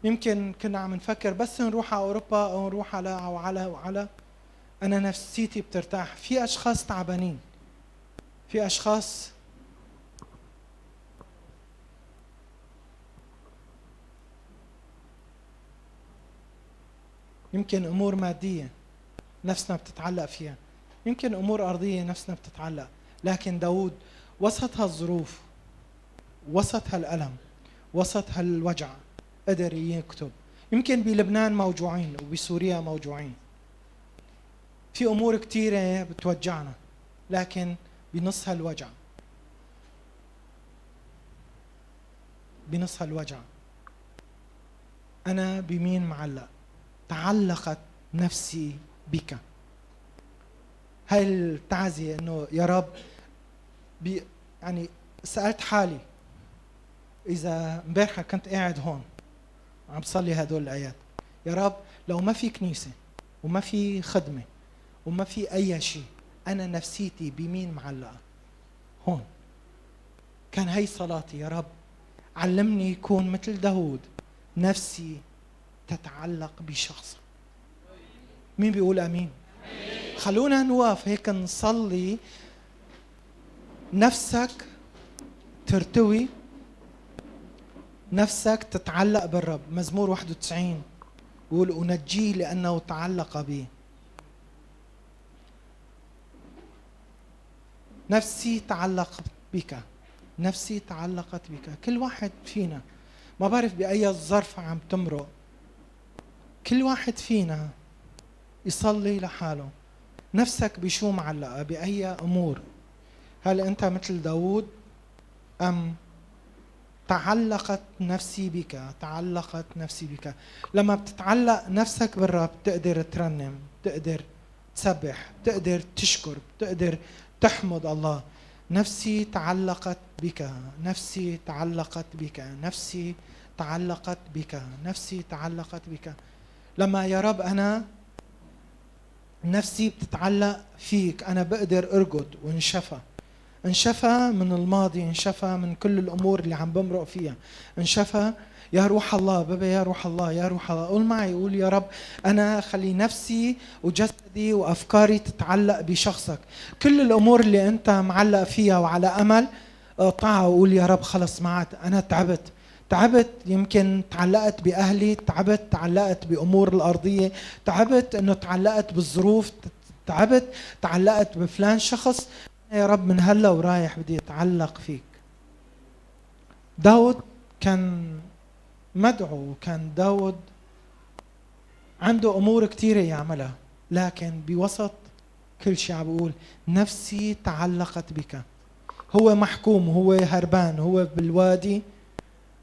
Speaker 1: يمكن كنا عم نفكر بس نروح على أوروبا أو نروح على أو على وعلى، أنا نفسيتي بترتاح. في أشخاص تعبانين، في أشخاص يمكن أمور مادية نفسنا بتتعلق فيها، يمكن أمور أرضية نفسنا بتتعلق، لكن داود وسط هالظروف، وسط هالألم، وسط هالوجع قدر يكتب. يمكن بلبنان موجوعين وبسوريا موجوعين، في أمور كثيرة بتوجعنا، لكن بنص هالوجع، بنص هالوجع أنا بمين معلق؟ تعلقت نفسي بك. هاي التعزية إنه يا رب يعني سألت حالي إذا امبارحة كنت قاعد هون عم بصلي هدول الآيات، يا رب لو ما في كنيسة وما في خدمة وما في أي شيء، أنا نفسيتي بمين معلقة؟ هون كان هي صلاتي، يا رب علمني يكون مثل داود، نفسي تتعلق بشخصك. مين بيقول أمين؟ خلونا نوقف هيك نصلي. نفسك ترتوي، نفسك تتعلق بالرب. مزمور 91 بيقول أنجيه لأنه تعلق بي. نفسي تعلق بك، نفسي تعلقت بك. كل واحد فينا ما بعرف بأي ظرف عم تمرق، كل واحد فينا يصلي لحاله. نفسك بشو معلقة؟ بأي أمور؟ هل أنت مثل داود أم تعلقت نفسي بك؟ تعلقت نفسي بك. لما بتتعلق نفسك بالرب تقدر ترنم، تقدر تسبح، تقدر تشكر، تقدر تحمد الله. نفسي تعلقت بك، نفسي تعلقت بك، نفسي تعلقت بك، نفسي تعلقت بك. لما يا رب أنا نفسي بتتعلق فيك، أنا بقدر أرقد وانشفى. انشفى من الماضي، انشفى من كل الأمور اللي عم بمرق فيها، انشفى يا روح الله. بابا يا روح الله، يا روح الله، قول معي، قول يا رب أنا خلي نفسي وجسدي وأفكاري تتعلق بشخصك. كل الأمور اللي أنت معلق فيها وعلى أمل اقطعها وقول يا رب خلص ما عاد، أنا تعبت، تعبت، يمكن تعلقت بأهلي، تعبت، تعلقت بأمور الأرضية، تعبت إنه تعلقت بالظروف، تعبت، تعلقت بفلان شخص. يا رب من هلا ورايح بدي أتعلق فيك. داود كان مدعو، كان داود عنده أمور كثيرة يعملها، لكن بوسط كل شيء عم بقول نفسي تعلقت بك. هو محكوم، هو هربان، هو بالوادي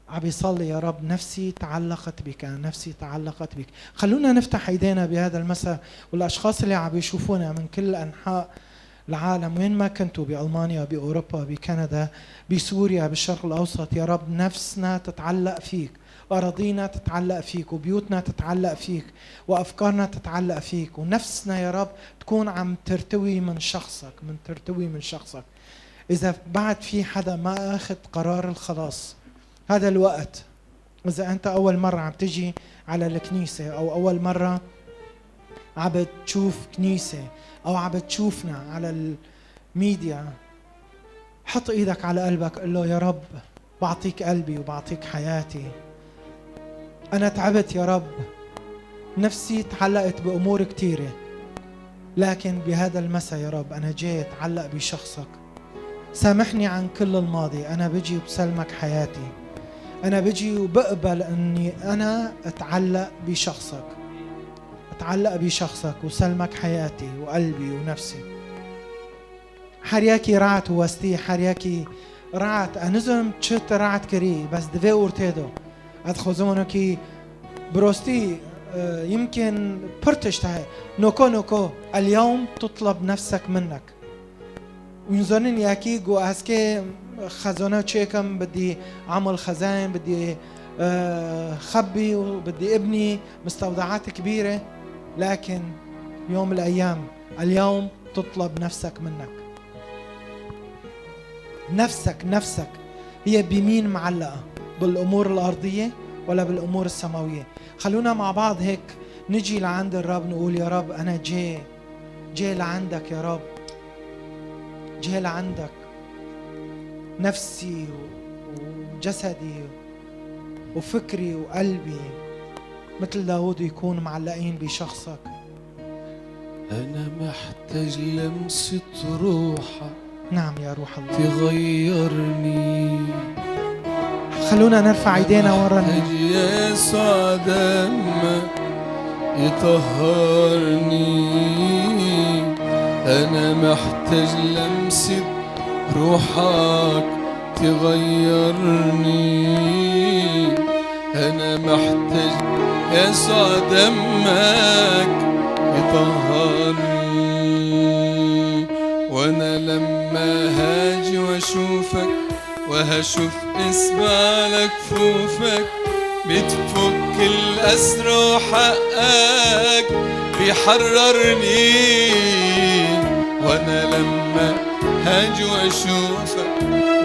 Speaker 1: عم يصلي يا رب نفسي تعلقت بك، نفسي تعلقت بك. خلونا نفتح ايدينا بهذا المساء، والاشخاص اللي عم يشوفونا من كل انحاء العالم، وين ما كنتوا، بألمانيا، بأوروبا، بكندا، بسوريا، بالشرق الأوسط، يا رب نفسنا تتعلق فيك، وأراضينا تتعلق فيك، وبيوتنا تتعلق فيك، وأفكارنا تتعلق فيك، ونفسنا يا رب تكون عم ترتوي من شخصك، من ترتوي من شخصك. إذا بعد في حدا ما أخذ قرار الخلاص، هذا الوقت. إذا أنت أول مرة عم تجي على الكنيسة، أو أول مرة عم تشوف كنيسة، أو عم تشوفنا على الميديا، حط إيدك على قلبك، قل له يا رب بعطيك قلبي وبعطيك حياتي. أنا تعبت يا رب، نفسي تعلقت بأمور كتيرة، لكن بهذا المساء يا رب أنا جاي أتعلق بشخصك. سامحني عن كل الماضي، أنا بجي وبسلمك حياتي، أنا بجي وبقبل أني أنا أتعلق بشخصك، أتعلق بشخصك وسلمك حياتي وقلبي ونفسي. حرياكي رعت وستي، حرياكي رعت أنزم تشت رعت كري بس دفي أورتيدو أدخل بروستي يمكن برتش نوكو نوكو. اليوم تطلب نفسك منك. وينظرني ياكي جو أسكي خزانة تشيكم، بدي عمل خزائن، بدي خبي وبدي ابني مستودعات كبيرة، لكن يوم الأيام اليوم تطلب نفسك منك. نفسك نفسك هي بمين معلقة؟ بالأمور الأرضية ولا بالأمور السماوية؟ خلونا مع بعض هيك نجي لعند الرب، نقول يا رب أنا جاي لعندك يا رب، جاي لعندك، نفسي وجسدي وفكري وقلبي مثل داود يكون معلقين بشخصك.
Speaker 2: أنا محتاج لمسة روحك.
Speaker 1: نعم يا روح الله
Speaker 2: تغيرني.
Speaker 1: خلونا نرفع ايدينا ورا.
Speaker 2: محتاج يسوع دمك يطهرني. أنا محتاج لمسة روحك تغيرني. أنا محتاج يسوع دمك يطهرني. وأنا لما هاجي وأشوفك وهشوف اسمع كفوفك بتفك الأسر وحقك بيحررني. وأنا لما هاجي وأشوفك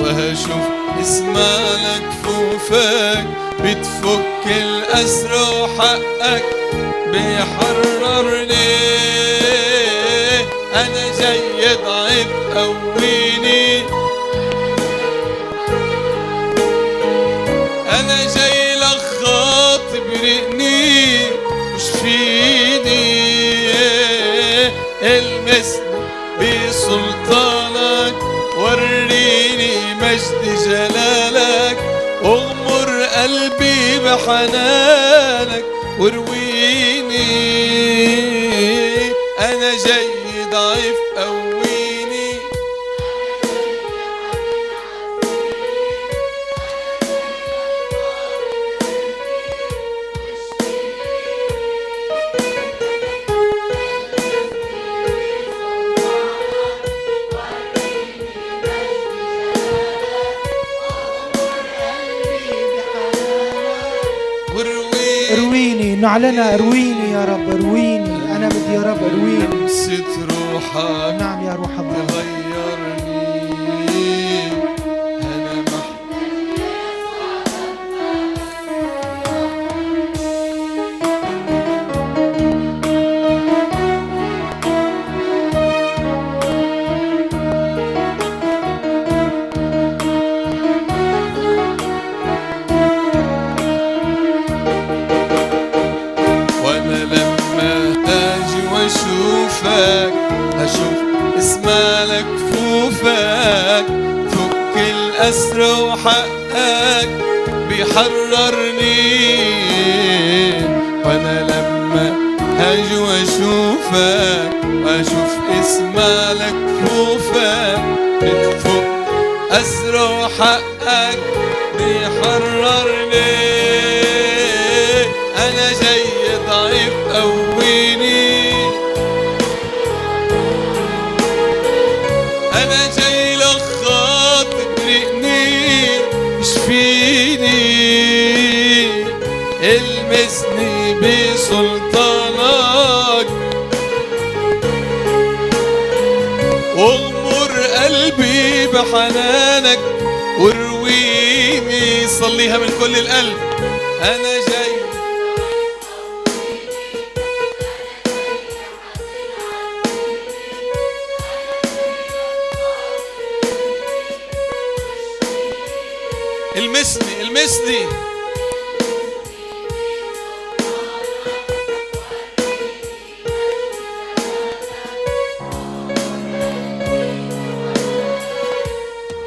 Speaker 2: وهشوف اسمع كفوفك بتفك الأسر وحقك بيحررني. أنا جاي ضعيف قويني، أنا جاي لخاطب رقني وشفيني. المسني بسلطانك وريني مجد جلالك، اغمر قلبي بحنانك ورويني. أنا جاي ضعيف قويني.
Speaker 1: ارويني، نعلنها، ارويني يا رب، ارويني، أنا بدي يا رب ارويني.
Speaker 2: لمسة روحك.
Speaker 1: نعم يا روح الله
Speaker 2: تغيرني. أنا محتاج هشوف اسمالك كفوفك فك الأسر وحقك بيحررني. وأنا لما هاجي وأشوفك وأشوف اسمالك كفوفك بتفك أسر وحقك بيحررني. أنا جاي ضعيف قويني.
Speaker 4: بحنانك ورويني. صليها من كل القلب. أنا جاي المسني المسني.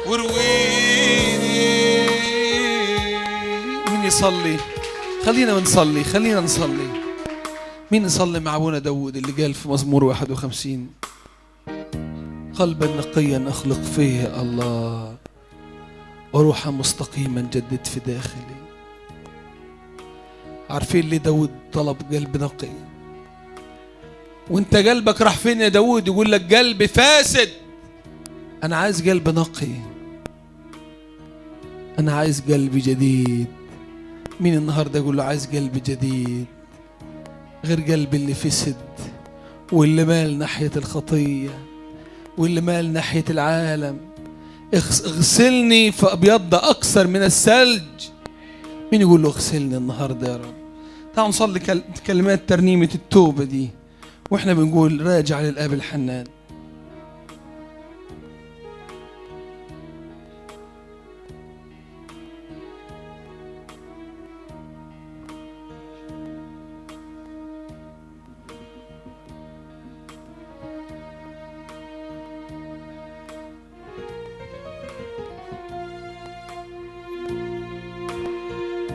Speaker 4: ورويني.
Speaker 2: مين يصلي؟ خلينا نصلي، خلينا نصلي. مين يصلي مع أبونا داود اللي قال في مزمور 51: قلبا نقيا أخلق فيه الله، وروحا مستقيما جدد في داخلي. عارفين ليه داود طلب قلب نقي؟ وانت قلبك راح فين يا داود؟ يقول لك قلبي فاسد، أنا عايز قلب نقي، أنا عايز قلب جديد. مين النهاردة يقول له عايز قلب جديد غير قلب اللي فسد واللي مال ناحية الخطية واللي مال ناحية العالم؟ اغسلني فأبيض أكثر من الثلج. مين يقول له اغسلني النهاردة يا رب؟ تعالوا نصلي كلمات ترنيمة التوبة دي واحنا بنقول راجع للآب الحنان.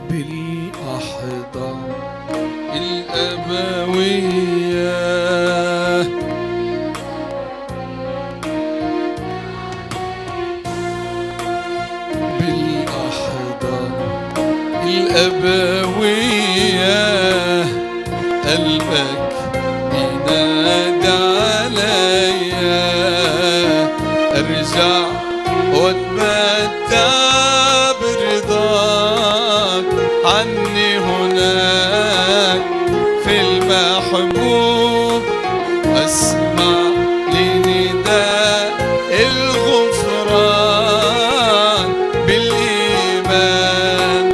Speaker 4: بالأحضان الأبوية بالأحضان الأبوية قلبك ينادى عليا، أرجع وأتمتع برضاك عني هناك في المحبوب، أسمع لنداء الغفران بالإيمان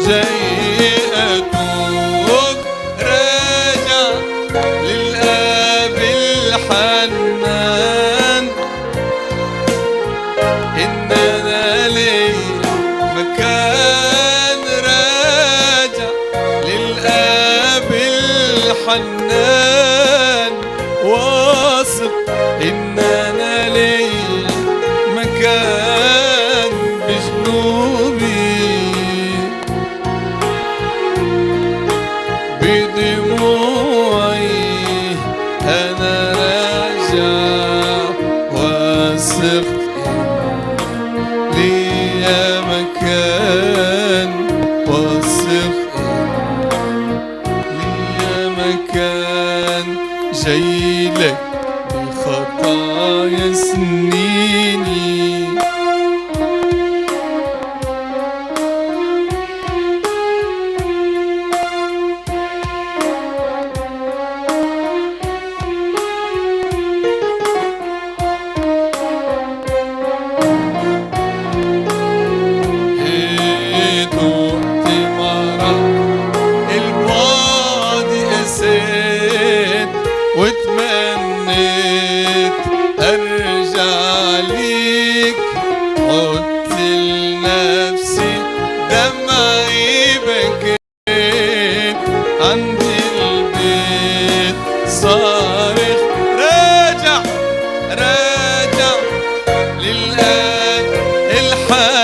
Speaker 4: جاي أتوب، راجع للآب الحنان، إن أنا لي مكان، راجع للآب الحنان، واثق إن أنا لي مكان بذنوبي بدموعي أنا راجع، واثق إن ليا مكان، واثق إن ليا مكان، جايلك بخطايا سنيني. وتمنيت أرجع ليك، عدت لنفسي دمعي بكيت، عند البيت صارخ راجع راجع للآب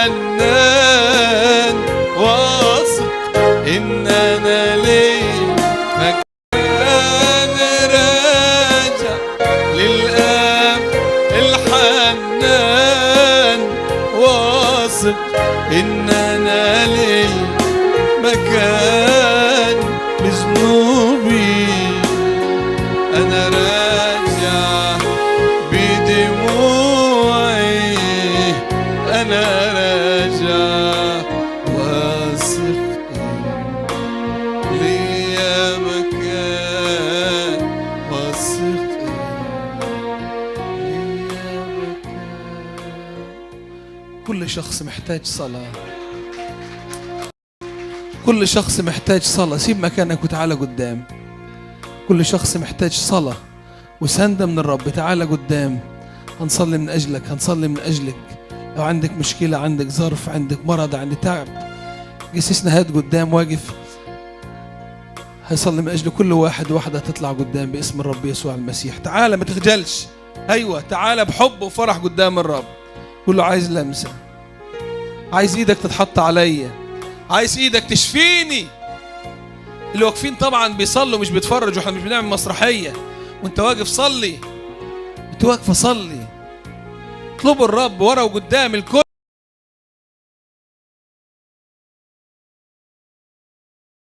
Speaker 4: الحنان، واثق إن أنا لي مكان، راجع للآب الحنان، واثق إن أنا لي مكان بذنوبي، أنا راجع بدموعي، أنا راجع واثق إن ليا مكان، واثق إن ليا مكان.
Speaker 2: كل شخص محتاج صلاة، كل شخص محتاج صلاة، سيب مكانك وتعالى قدام. كل شخص محتاج صلاة وسندة من الرب، تعالى قدام، هنصلي من أجلك، هنصلي من أجلك. لو عندك مشكلة، عندك ظرف، عندك مرض، عندك تعب، قسيس نهاد قدام واقف هيصلي من أجل كل واحد واحدة تطلع قدام باسم الرب يسوع المسيح. تعالى ما تخجلش، أيوة تعالى بحب وفرح قدام الرب. قول له عايز لمسة، عايز إيدك تتحط عليا، عايز إيدك تشفيني. اللي واقفين طبعا بيصلوا مش بيتفرجوا، احنا مش بنعمل مسرحية. وانت واقف صلي، انت واقفة صلي، اطلبوا الرب ورا وقدام الكل.